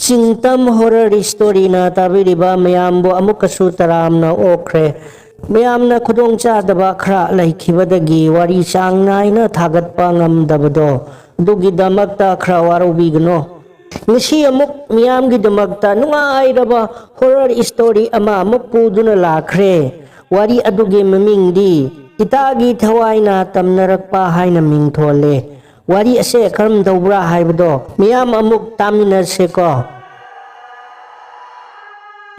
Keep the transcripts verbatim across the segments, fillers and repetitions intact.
ꯆꯤꯡꯇꯝ horror ꯁ꯭ꯇꯣꯔꯤꯅ ꯇꯥꯕꯤꯔꯤꯕ ꯃꯌꯥꯝꯕꯨ ꯑꯃꯨꯛꯀꯁꯨ ꯇꯔꯥꯝꯅ ꯑꯣꯛꯈ꯭ꯔꯦ꯫ ꯃꯌꯥꯝꯅ ꯈꯨꯗꯣꯡꯆꯥꯗꯕ ꯈꯔ ꯂꯩꯈꯤꯕꯗꯒꯤ ꯋꯥꯔꯤ ꯆꯥꯡ ꯅꯥꯏꯅ ꯊꯥꯒꯠꯄ ꯉꯝꯗꯕꯗꯣ, ꯑꯗꯨꯒꯤꯗꯃꯛꯇ ꯈꯔ ꯋꯥꯔꯧꯕꯤꯒꯅꯨ꯫ ꯉꯁꯤ ꯑꯃꯨꯛ ꯃꯤꯌꯥꯝꯒꯤꯗꯃꯛꯇ ꯅꯨꯡꯉꯥꯏꯔꯕ ꯍꯣꯔꯔ ꯁ꯭ꯇꯣꯔꯤ ꯑꯃ ꯑꯃꯨꯛ ꯄꯨꯗꯨꯅ ꯂꯥꯛꯈ꯭ꯔꯦ꯫ ꯋꯥꯔꯤ ꯑꯗꯨꯒꯤ ꯃꯃꯤꯡꯗꯤ ꯏꯇꯥꯒꯤ ꯊꯋꯥꯏꯅ ꯇꯝꯅꯔꯛꯄ ꯍꯥꯏꯅ ꯃꯤꯡ ꯊꯣꯜꯂꯦ꯫ ꯋꯥꯔꯤ ꯑꯁꯦ ꯀꯔꯝ ꯇꯧꯕ꯭ꯔꯥ ꯍꯥꯏꯕꯗꯣ ꯃꯤꯌꯥꯝ ꯑꯃꯨꯛ ꯇꯥꯃꯤꯟꯅꯁꯦꯀꯣ꯫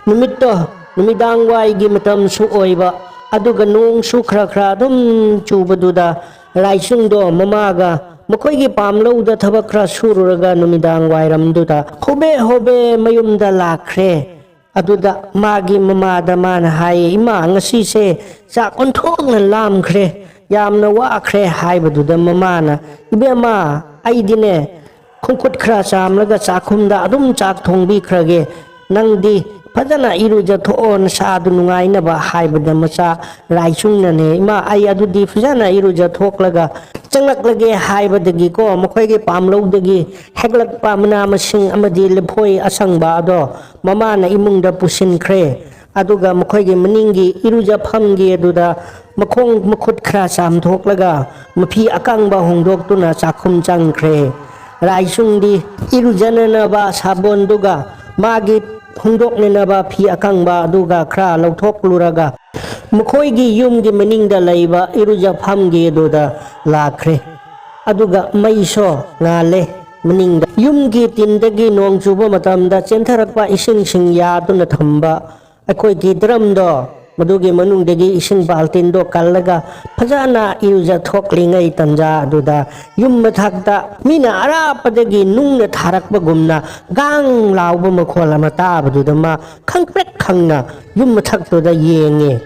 ꯅꯨꯃꯤꯠꯇꯣ ꯅꯨꯃꯤꯗꯥꯡ ꯋꯥꯏꯒꯤ ꯃꯇꯝꯁꯨ ꯑꯣꯏꯕ, ꯑꯗꯨꯒ ꯅꯣꯡꯁꯨ ꯈꯔ ꯈꯔ ꯑꯗꯨꯝ ꯆꯨꯕꯗꯨꯗ, ꯂꯥꯏꯁꯨꯡꯗꯣ ꯃꯃꯥꯒ ꯃꯈꯣꯏꯒꯤ ꯄꯥꯝꯂꯧꯗ ꯊꯕꯛ ꯈꯔ ꯁꯨꯔꯨꯔꯒ ꯅꯨꯃꯤꯗꯥꯡ ꯋꯥꯏꯔꯝꯗꯨꯗ ꯍꯣꯕꯦ ꯍꯣꯕꯦ ꯃꯌꯨꯝꯗ ꯂꯥꯛꯈ꯭ꯔꯦ꯫ ꯑꯗꯨꯗ ꯃꯥꯒꯤ ꯃꯃꯥꯗ ꯃꯥꯅ ꯍꯥꯏꯌꯦ, "ꯏꯃꯥ, ꯉꯁꯤꯁꯦ ꯆꯥꯛ ꯑꯣꯟꯊꯣꯛꯅ ꯂꯥꯝꯈ꯭ꯔꯦ, ꯌꯥꯝꯅ ꯋꯥꯈ꯭ꯔꯦ" ꯍꯥꯏꯕꯗꯨꯗ ꯃꯃꯥꯅ, "ꯏꯕꯦꯝꯃ, ꯑꯩꯗꯤꯅꯦ ꯈꯣꯡꯈꯨꯠ ꯈꯔ ꯆꯥꯝꯂꯒ ꯆꯥꯛꯈꯨꯝꯗ ꯑꯗꯨꯝ ꯆꯥꯛ ꯊꯣꯡꯕꯤꯈ꯭ꯔꯒꯦ, ꯅꯪꯗꯤ ꯐꯖꯅ ꯏꯔꯨꯖꯊꯣꯛꯑꯣ ꯅꯁꯥꯗꯨ ꯅꯨꯡꯉꯥꯏꯅꯕ" ꯍꯥꯏꯕꯗ ꯃꯆꯥ ꯂꯥꯏꯁꯨꯡꯅꯅꯦ, "ꯏꯃꯥ, ꯑꯩ ꯑꯗꯨꯗꯤ ꯐꯖꯅ ꯏꯔꯨꯖꯊꯣꯛꯂꯒ ꯆꯪꯂꯛꯂꯒꯦ" ꯍꯥꯏꯕꯗꯒꯤꯀꯣ, ꯃꯈꯣꯏꯒꯤ ꯄꯥꯝꯂꯧꯗꯒꯤ ꯍꯦꯛꯂꯛꯄ ꯃꯅꯥ ꯃꯁꯤꯡ ꯑꯃꯗꯤ ꯂꯐꯣꯏ ꯑꯁꯪꯕ ꯑꯗꯣ ꯃꯃꯥꯅ ꯏꯃꯨꯡꯗ ꯄꯨꯁꯤꯟꯈ꯭ꯔꯦ꯫ ꯑꯗꯨꯒ ꯃꯈꯣꯏꯒꯤ ꯃꯅꯤꯡꯒꯤ ꯏꯔꯨꯖꯐꯝꯒꯤ ꯑꯗꯨꯗ ꯃꯈꯣꯡ ꯃꯈꯨꯠ ꯈꯔ ꯆꯥꯝꯊꯣꯛꯂꯒ ꯃꯐꯤ ꯑꯀꯪꯕ ꯍꯣꯡꯗꯣꯛꯇꯨꯅ ꯆꯥꯛꯈꯨꯝ ꯆꯪꯈ꯭ꯔꯦ꯫ ꯂꯥꯏꯁꯨꯡꯗꯤ ꯏꯔꯨꯖꯅꯅꯕ ꯁꯥꯕꯣꯟꯗꯨꯒ ꯃꯥꯒꯤ ꯍꯣꯡꯗꯣꯛꯅꯅꯕ ꯐꯤ ꯑꯀꯪꯕ ꯑꯗꯨꯒ ꯈꯔ ꯂꯧꯊꯣꯛꯂꯨꯔꯒ ꯃꯈꯣꯏꯒꯤ ꯌꯨꯝꯒꯤ ꯃꯅꯤꯡꯗ ꯂꯩꯕ ꯏꯔꯨꯖꯐꯝꯒꯤ ꯑꯗꯨꯗ ꯂꯥꯛꯈ꯭ꯔꯦ꯫ ꯑꯗꯨꯒ ꯃꯩꯁꯣ ꯉꯥꯜꯂꯦ꯫ ꯃꯅꯤꯡꯗ ꯌꯨꯝꯒꯤ ꯇꯤꯟꯗꯒꯤ ꯅꯣꯡ ꯆꯨꯕ ꯃꯇꯝꯗ ꯆꯦꯟꯊꯔꯛꯄ ꯏꯁꯤꯡꯁꯤꯡ ꯌꯥꯗꯨꯅ ꯊꯝꯕ ꯑꯩꯈꯣꯏꯒꯤ ꯗ꯭ꯔꯝꯗꯣ, ꯃꯗꯨꯒꯤ ꯃꯅꯨꯡꯗꯒꯤ ꯏꯁꯤꯡ ꯕꯥꯜꯇꯤꯟꯗꯣ ꯀꯜꯂꯒ ꯐꯖꯅ ꯏꯔꯨꯖꯊꯣꯛꯂꯤꯉꯩ ꯇꯟꯖꯥ ꯑꯗꯨꯗ ꯌꯨꯝ ꯃꯊꯛꯇ ꯃꯤꯅ ꯑꯔꯥꯞꯄꯗꯒꯤ ꯅꯨꯡꯅ ꯊꯥꯔꯛꯄꯒꯨꯝꯅ ꯒꯥꯡ ꯂꯥꯎꯕ ꯃꯈꯣꯜ ꯑꯃ ꯇꯥꯕꯗꯨꯗ ꯃꯥ ꯈꯪꯄ꯭ꯔꯦꯛ ꯈꯪꯅ ꯌꯨꯝ ꯃꯊꯛꯇꯨꯗ ꯌꯦꯡꯉꯦ꯫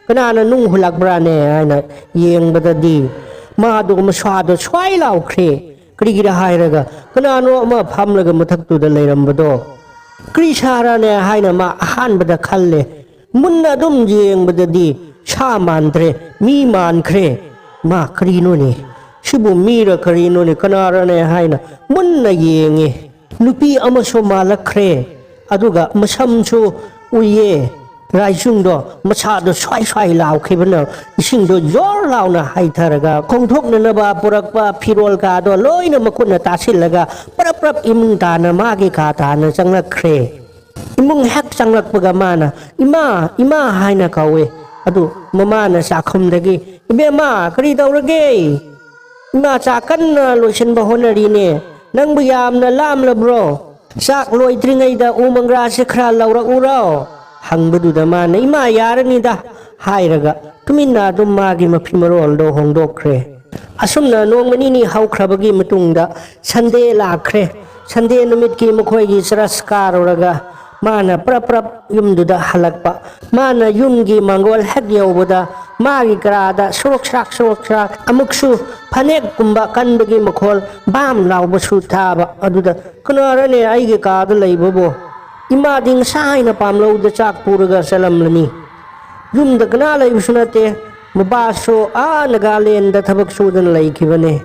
"ꯀꯅꯥꯅ ꯅꯨꯡ ꯍꯨꯜꯂꯛꯄ꯭ꯔꯥꯅꯦ?" ꯍꯥꯏꯅ ꯌꯦꯡꯕꯗꯗꯤ ꯃꯥꯗꯣ ꯃꯁꯥꯗꯣ ꯁ꯭ꯋꯥꯏ ꯂꯥꯎꯈ꯭ꯔꯦ꯫ ꯀꯔꯤꯒꯤꯔ ꯍꯥꯏꯔꯒ ꯀꯅꯥꯅꯣ ꯑꯃ ꯐꯝꯂꯒ ꯃꯊꯛꯇꯨꯗ ꯂꯩꯔꯝꯕꯗꯣ꯫ "ꯀꯔꯤ ꯁꯥꯔꯅꯦ?" ꯍꯥꯏꯅ ꯃꯥ ꯑꯍꯥꯟꯕꯗ ꯈꯜꯂꯦ꯫ ꯃꯨꯟꯅ ꯑꯗꯨꯝ ꯌꯦꯡꯕꯗꯗꯤ ꯁꯥ ꯃꯥꯟꯗ꯭ꯔꯦ, ꯃꯤ ꯃꯥꯟꯈ꯭ꯔꯦ꯫ ꯃꯥ, "ꯀꯔꯤꯅꯣꯅꯦ? ꯁꯤꯕꯨ ꯃꯤꯔ ꯀꯔꯤꯅꯣꯅꯦ? ꯀꯅꯥꯔꯅꯦ?" ꯍꯥꯏꯅ ꯃꯨꯟꯅ ꯌꯦꯡꯉꯦ꯫ ꯅꯨꯄꯤ ꯑꯃꯁꯨ ꯃꯥꯜꯂꯛꯈ꯭ꯔꯦ꯫ ꯑꯗꯨꯒ ꯃꯁꯝꯁꯨ ꯎꯏꯌꯦ꯫ ꯔꯥꯏꯆꯨꯡꯗꯣ ꯃꯁꯥꯗꯣ ꯁ꯭ꯋꯥꯏ ꯁ꯭ꯋꯥꯏ ꯂꯥꯎꯈꯤꯕꯅ ꯏꯁꯤꯡꯗꯣ ꯖꯣꯔ ꯂꯥꯎꯅ ꯍꯩꯊꯔꯒ ꯈꯣꯡꯊꯣꯛꯅꯅꯕ ꯄꯨꯔꯛꯄ ꯐꯤꯔꯣꯜ ꯀꯥꯗꯣ ꯂꯣꯏꯅ ꯃꯈꯨꯠꯅ ꯇꯥꯁꯤꯜꯂꯒ ꯄ꯭ꯔꯞ ꯄ꯭ꯔꯞ ꯏꯃꯨꯡ ꯇꯥꯅ ꯃꯥꯒꯤ ꯀꯥ ꯇꯥꯅ ꯆꯪꯂꯛꯈ꯭ꯔꯦ꯫ ꯏꯃꯨꯡ ꯍꯦꯛ ꯆꯪꯂꯛꯄꯒ ꯃꯥꯅ, "ꯏꯃꯥ, ꯏꯃꯥ" ꯍꯥꯏꯅ ꯀꯧꯋꯦ꯫ ꯑꯗꯨ ꯃꯃꯥꯅ ꯆꯥꯛꯈꯨꯝꯗꯒꯤ, "ꯏꯕꯦꯝꯃ, ꯀꯔꯤ ꯇꯧꯔꯒꯦ? ꯏꯃꯥ ꯆꯥꯛ ꯀꯟꯅ ꯂꯣꯏꯁꯤꯟꯕ ꯍꯣꯠꯅꯔꯤꯅꯦ꯫ ꯅꯪꯕꯨ ꯌꯥꯝꯅ ꯂꯥꯝꯂꯕ꯭ꯔꯣ? ꯆꯥꯛ ꯂꯣꯏꯗ꯭ꯔꯤꯉꯩꯗ ꯎ ꯃꯪꯒ꯭ꯔꯥꯁꯦ ꯈꯔ ꯂꯧꯔꯛꯎꯔꯣ?" ꯍꯪꯕꯗꯨꯗ ꯃꯥꯅ, "ꯏꯃꯥ, ꯌꯥꯔꯅꯤꯗ" ꯍꯥꯏꯔꯒ ꯇꯨꯃꯤꯟꯅ ꯑꯗꯨꯝ ꯃꯥꯒꯤ ꯃꯐꯤ ꯃꯔꯣꯜꯗꯣ ꯍꯣꯡꯗꯣꯛꯈ꯭ꯔꯦ꯫ ꯑꯁꯨꯝꯅ ꯅꯣꯡꯃ ꯅꯤꯅꯤ ꯍꯧꯈ꯭ꯔꯕꯒꯤ ꯃꯇꯨꯡꯗ ꯁꯟꯗꯦ ꯂꯥꯛꯈ꯭ꯔꯦ꯫ ꯁꯟꯗꯦ ꯅꯨꯃꯤꯠꯀꯤ ꯃꯈꯣꯏꯒꯤ ꯆꯔꯆ ꯀꯥꯔꯨꯔꯒ ꯃꯥꯅ ꯄ꯭ꯔꯞ ꯄ꯭ꯔꯞ ꯌꯨꯝꯗꯨꯗ ꯍꯜꯂꯛꯄ꯫ ꯃꯥꯅ ꯌꯨꯝꯒꯤ ꯃꯥꯡꯒꯣꯜ ꯍꯦꯛ ꯌꯧꯕꯗ ꯃꯥꯒꯤ ꯀꯔꯥꯗ ꯁꯣꯔꯣꯛ ꯁꯔꯥꯛ ꯁꯣꯔꯣꯛ ꯁꯔꯥꯛ ꯑꯃꯨꯛꯁꯨ ꯐꯅꯦꯛꯀꯨꯝꯕ ꯀꯟꯕꯒꯤ ꯃꯈꯣꯜ ꯕꯥꯝ ꯂꯥꯎꯕꯁꯨ ꯊꯥꯕ꯫ ꯑꯗꯨꯗ, "ꯀꯅꯥꯔꯅꯦ ꯑꯩꯒꯤ ꯀꯥꯗ ꯂꯩꯕꯕꯣ? ꯏꯃꯥꯗꯤ ꯉꯁꯥꯏꯅ ꯄꯥꯝꯂꯧꯗ ꯆꯥꯛ ꯄꯨꯔꯒ ꯆꯠꯂꯝꯂꯅꯤ꯫ ꯌꯨꯝꯗ ꯀꯅꯥ ꯂꯩꯕꯁꯨ ꯅꯠꯇꯦ꯫ ꯃꯄꯥꯁꯨ ꯑꯥ ꯅꯥꯒꯥꯂꯦꯟꯗ ꯊꯕꯛ ꯁꯨꯗꯅ ꯂꯩꯈꯤꯕꯅꯦ꯫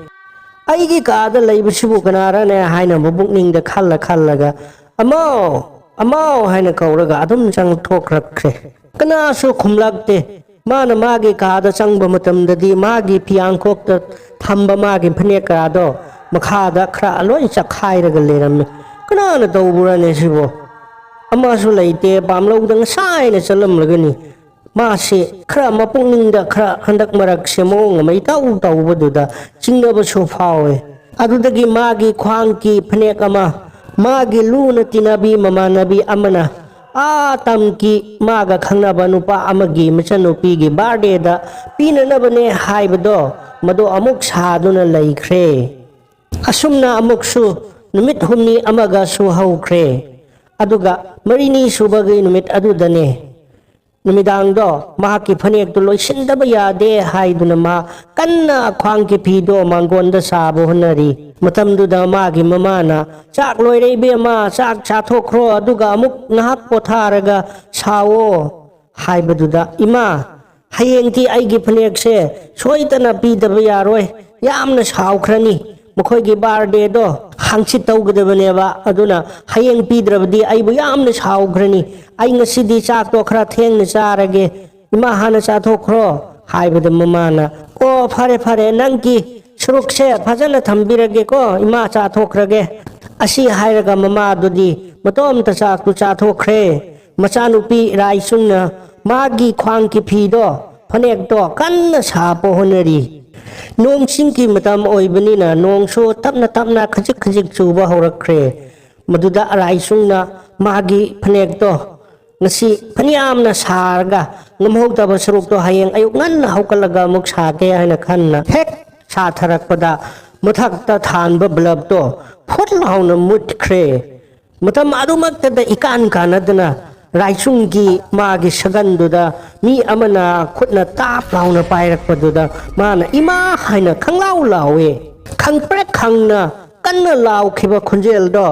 ꯑꯩꯒꯤ ꯀꯥꯗ ꯂꯩꯕꯁꯤꯕꯨ ꯀꯅꯥꯔꯅꯦ?" ꯍꯥꯏꯅ ꯃꯕꯨꯛꯅꯤꯡꯗ ꯈꯜꯂ ꯈꯜꯂꯒ, "ꯑꯃꯥꯎ, ꯑꯃꯥꯎ" ꯍꯥꯏꯅ ꯀꯧꯔꯒ ꯑꯗꯨꯝ ꯆꯪꯊꯣꯛꯈ꯭ꯔꯛꯈ꯭ꯔꯦ꯫ ꯀꯅꯥꯁꯨ ꯈꯨꯝꯂꯛꯇꯦ꯫ ꯃꯥꯅ ꯃꯥꯒꯤ ꯀꯥꯗ ꯆꯪꯕ ꯃꯇꯝꯗꯗꯤ ꯃꯥꯒꯤ ꯐꯤꯌꯥꯡꯈꯣꯛꯇ ꯊꯝꯕ ꯃꯥꯒꯤ ꯐꯅꯦꯛ ꯀꯥꯗꯣ ꯃꯈꯥꯗ ꯈꯔ ꯂꯣꯏ ꯆꯈꯥꯏꯔꯒ ꯂꯩꯔꯝꯃꯤ꯫ "ꯀꯅꯥꯅ ꯇꯧꯕ꯭ꯔꯅꯦ ꯁꯤꯕꯣ? ꯑꯃꯁꯨ ꯂꯩꯇꯦ, ꯄꯥꯝꯂꯧꯗ ꯉꯁꯥꯏꯅ ꯆꯠꯂꯝꯂꯒꯅꯤ"꯫ ꯃꯥꯁꯦ ꯈꯔ ꯃꯄꯨꯛꯅꯤꯡꯗ ꯈꯔ ꯍꯟꯗꯛ ꯃꯔꯛꯁꯦ ꯃꯑꯣꯡ ꯑꯃ ꯏꯇꯧ ꯇꯧꯕꯗꯨꯗ ꯆꯤꯡꯅꯕꯁꯨ ꯐꯥꯎꯋꯦ꯫ ꯑꯗꯨꯗꯒꯤ ꯃꯥꯒꯤ ꯈ꯭ꯋꯥꯡꯒꯤ ꯐꯅꯦꯛ ꯑꯃ ꯃꯥꯒꯤ ꯂꯨꯅ ꯇꯤꯟꯅꯕꯤ ꯃꯃꯥꯟꯅꯕꯤ ꯑꯃꯅ ꯑꯥ ꯇꯝꯀꯤ ꯃꯥꯒ ꯈꯪꯅꯕ ꯅꯨꯄꯥ ꯑꯃꯒꯤ ꯃꯆꯟꯅꯨꯄꯤꯒꯤ ꯕꯥꯔꯗꯦꯗ ꯄꯤꯅꯅꯕꯅꯦ ꯍꯥꯏꯕꯗꯣ, ꯃꯗꯣ ꯑꯃꯨꯛ ꯁꯥꯗꯨꯅ ꯂꯩꯈ꯭ꯔꯦ꯫ ꯑꯁꯨꯝꯅ ꯑꯃꯨꯛꯁꯨ ꯅꯨꯃꯤꯠ ꯍꯨꯝꯅꯤ ꯑꯃꯒꯁꯨ ꯍꯧꯈ꯭ꯔꯦ꯫ ꯑꯗꯨꯒ ꯃꯔꯤꯅꯤ ꯁꯨꯕꯒꯤ ꯅꯨꯃꯤꯠ ꯑꯗꯨꯗꯅꯦ ꯅꯨꯃꯤꯗꯥꯡꯗꯣ ꯃꯍꯥꯛꯀꯤ ꯐꯅꯦꯛꯇꯨ ꯂꯣꯏꯁꯤꯟꯗꯕ ꯌꯥꯗꯦ ꯍꯥꯏꯗꯨꯅ ꯃꯥ ꯀꯟꯅ ꯈ꯭ꯋꯥꯡꯒꯤ ꯐꯤꯗꯣ ꯃꯥꯡꯒꯣꯟꯗ ꯁꯥꯕ ꯍꯣꯠꯅꯔꯤ꯫ ꯃꯇꯝꯗꯨꯗ ꯃꯥꯒꯤ ꯃꯃꯥꯅ, "ꯆꯥꯛ ꯂꯣꯏꯔꯦ ꯏꯕꯦꯝꯃ, ꯆꯥꯛ ꯆꯥꯊꯣꯛꯈ꯭ꯔꯣ, ꯑꯗꯨꯒ ꯑꯃꯨꯛ ꯉꯥꯏꯍꯥꯛ ꯄꯣꯊꯥꯔꯒ ꯁꯥꯋꯣ" ꯍꯥꯏꯕꯗꯨꯗ, "ꯏꯃꯥ, ꯍꯌꯦꯡꯗꯤ ꯑꯩꯒꯤ ꯐꯅꯦꯛꯁꯦ ꯁꯣꯏꯗꯅ ꯄꯤꯗꯕ ꯌꯥꯔꯣꯏ, ꯌꯥꯝꯅ ꯁꯥꯎꯈ꯭ꯔꯅꯤ꯫ ꯃꯈꯣꯏꯒꯤ ꯕꯥꯔꯗꯦꯗꯣ ꯍꯥꯡꯆꯤꯠ ꯇꯧꯒꯗꯕꯅꯦꯕ, ꯑꯗꯨꯅ ꯍꯌꯦꯡ ꯄꯤꯗ꯭ꯔꯕꯗꯤ ꯑꯩꯕꯨ ꯌꯥꯝꯅ ꯁꯥꯎꯈ꯭ꯔꯅꯤ꯫ ꯑꯩ ꯉꯁꯤꯗꯤ ꯆꯥꯛꯇꯣ ꯈꯔ ꯊꯦꯡꯅ ꯆꯥꯔꯒꯦ, ꯏꯃꯥ ꯍꯥꯟꯅ ꯆꯥꯊꯣꯛꯈ꯭ꯔꯣ ꯍꯥꯏꯕꯗ ꯃꯃꯥꯅ, "ꯑꯣ, ꯐꯔꯦ ꯐꯔꯦ, ꯅꯪꯒꯤ ꯁꯔꯨꯛꯁꯦ ꯐꯖꯅ ꯊꯝꯕꯤꯔꯒꯦꯀꯣ, ꯏꯃꯥ ꯆꯥꯊꯣꯛꯈ꯭ꯔꯒꯦ"꯫ ꯑꯁꯤ ꯍꯥꯏꯔꯒ ꯃꯃꯥꯗꯨꯗꯤ ꯃꯇꯣꯝꯇ ꯆꯥꯛꯇꯨ ꯆꯥꯊꯣꯛꯈ꯭ꯔꯦ꯫ ꯃꯆꯥꯅꯨꯄꯤ ꯔꯥꯏꯁꯨꯡꯅ ꯃꯥꯒꯤ ꯈ꯭ꯋꯥꯡꯒꯤ ꯐꯤꯗꯣ, ꯐꯅꯦꯛꯇꯣ ꯀꯟꯅ ꯁꯥꯕ ꯍꯣꯠꯅꯔꯤ꯫ ꯅꯣꯡ ꯆꯤꯡꯒꯤ ꯃꯇꯝ ꯑꯣꯏꯕꯅꯤꯅ ꯅꯣꯡꯁꯨ ꯇꯞꯅ ꯇꯞꯅ ꯈꯖꯤꯛ ꯈꯖꯤꯛ ꯆꯨꯕ ꯍꯧꯔꯛꯈ꯭ꯔꯦ꯫ ꯃꯗꯨꯗ ꯔꯥꯏꯁꯨꯡꯅ ꯃꯥꯒꯤ ꯐꯅꯦꯛꯇꯣ ꯉꯁꯤ ꯐꯅꯌꯥꯝꯅ ꯁꯥꯔꯒ ꯉꯝꯍꯧꯗꯕ ꯁꯔꯨꯛꯇꯣ ꯍꯌꯦꯡ ꯑꯌꯨꯛ ꯉꯟꯅ ꯍꯧꯒꯠꯂꯒ ꯑꯃꯨꯛ ꯁꯥꯒꯦ ꯍꯥꯏꯅ ꯈꯟꯅ ꯍꯦꯛ ꯁꯥꯊꯔꯛꯄꯗ ꯃꯊꯛꯇ ꯊꯥꯟꯕ ꯕ꯭ꯂꯕꯇꯣ ꯐꯨꯠ ꯂꯥꯎꯅ ꯃꯨꯠꯈ꯭ꯔꯦ꯫ ꯃꯇꯝ ꯑꯗꯨꯃꯛꯇꯗ ꯏꯀꯥꯟ ꯀꯥꯟꯅꯗꯅ ꯔꯥꯏꯆꯨꯡꯒꯤ ꯃꯥꯒꯤ ꯁꯒꯟꯗꯨꯗ ꯃꯤ ꯑꯃꯅ ꯈꯨꯠꯅ ꯇꯥꯞ ꯂꯥꯎꯅ ꯄꯥꯏꯔꯛꯄꯗꯨꯗ ꯃꯥꯅ "ꯏꯃꯥ" ꯍꯥꯏꯅ ꯈꯪꯂꯥꯎ ꯂꯥꯎꯋꯦ꯫ ꯈꯪꯄ꯭ꯔꯦꯛ ꯈꯪꯅ ꯀꯟꯅ ꯂꯥꯎꯈꯤꯕ ꯈꯣꯟꯖꯦꯜꯗꯣ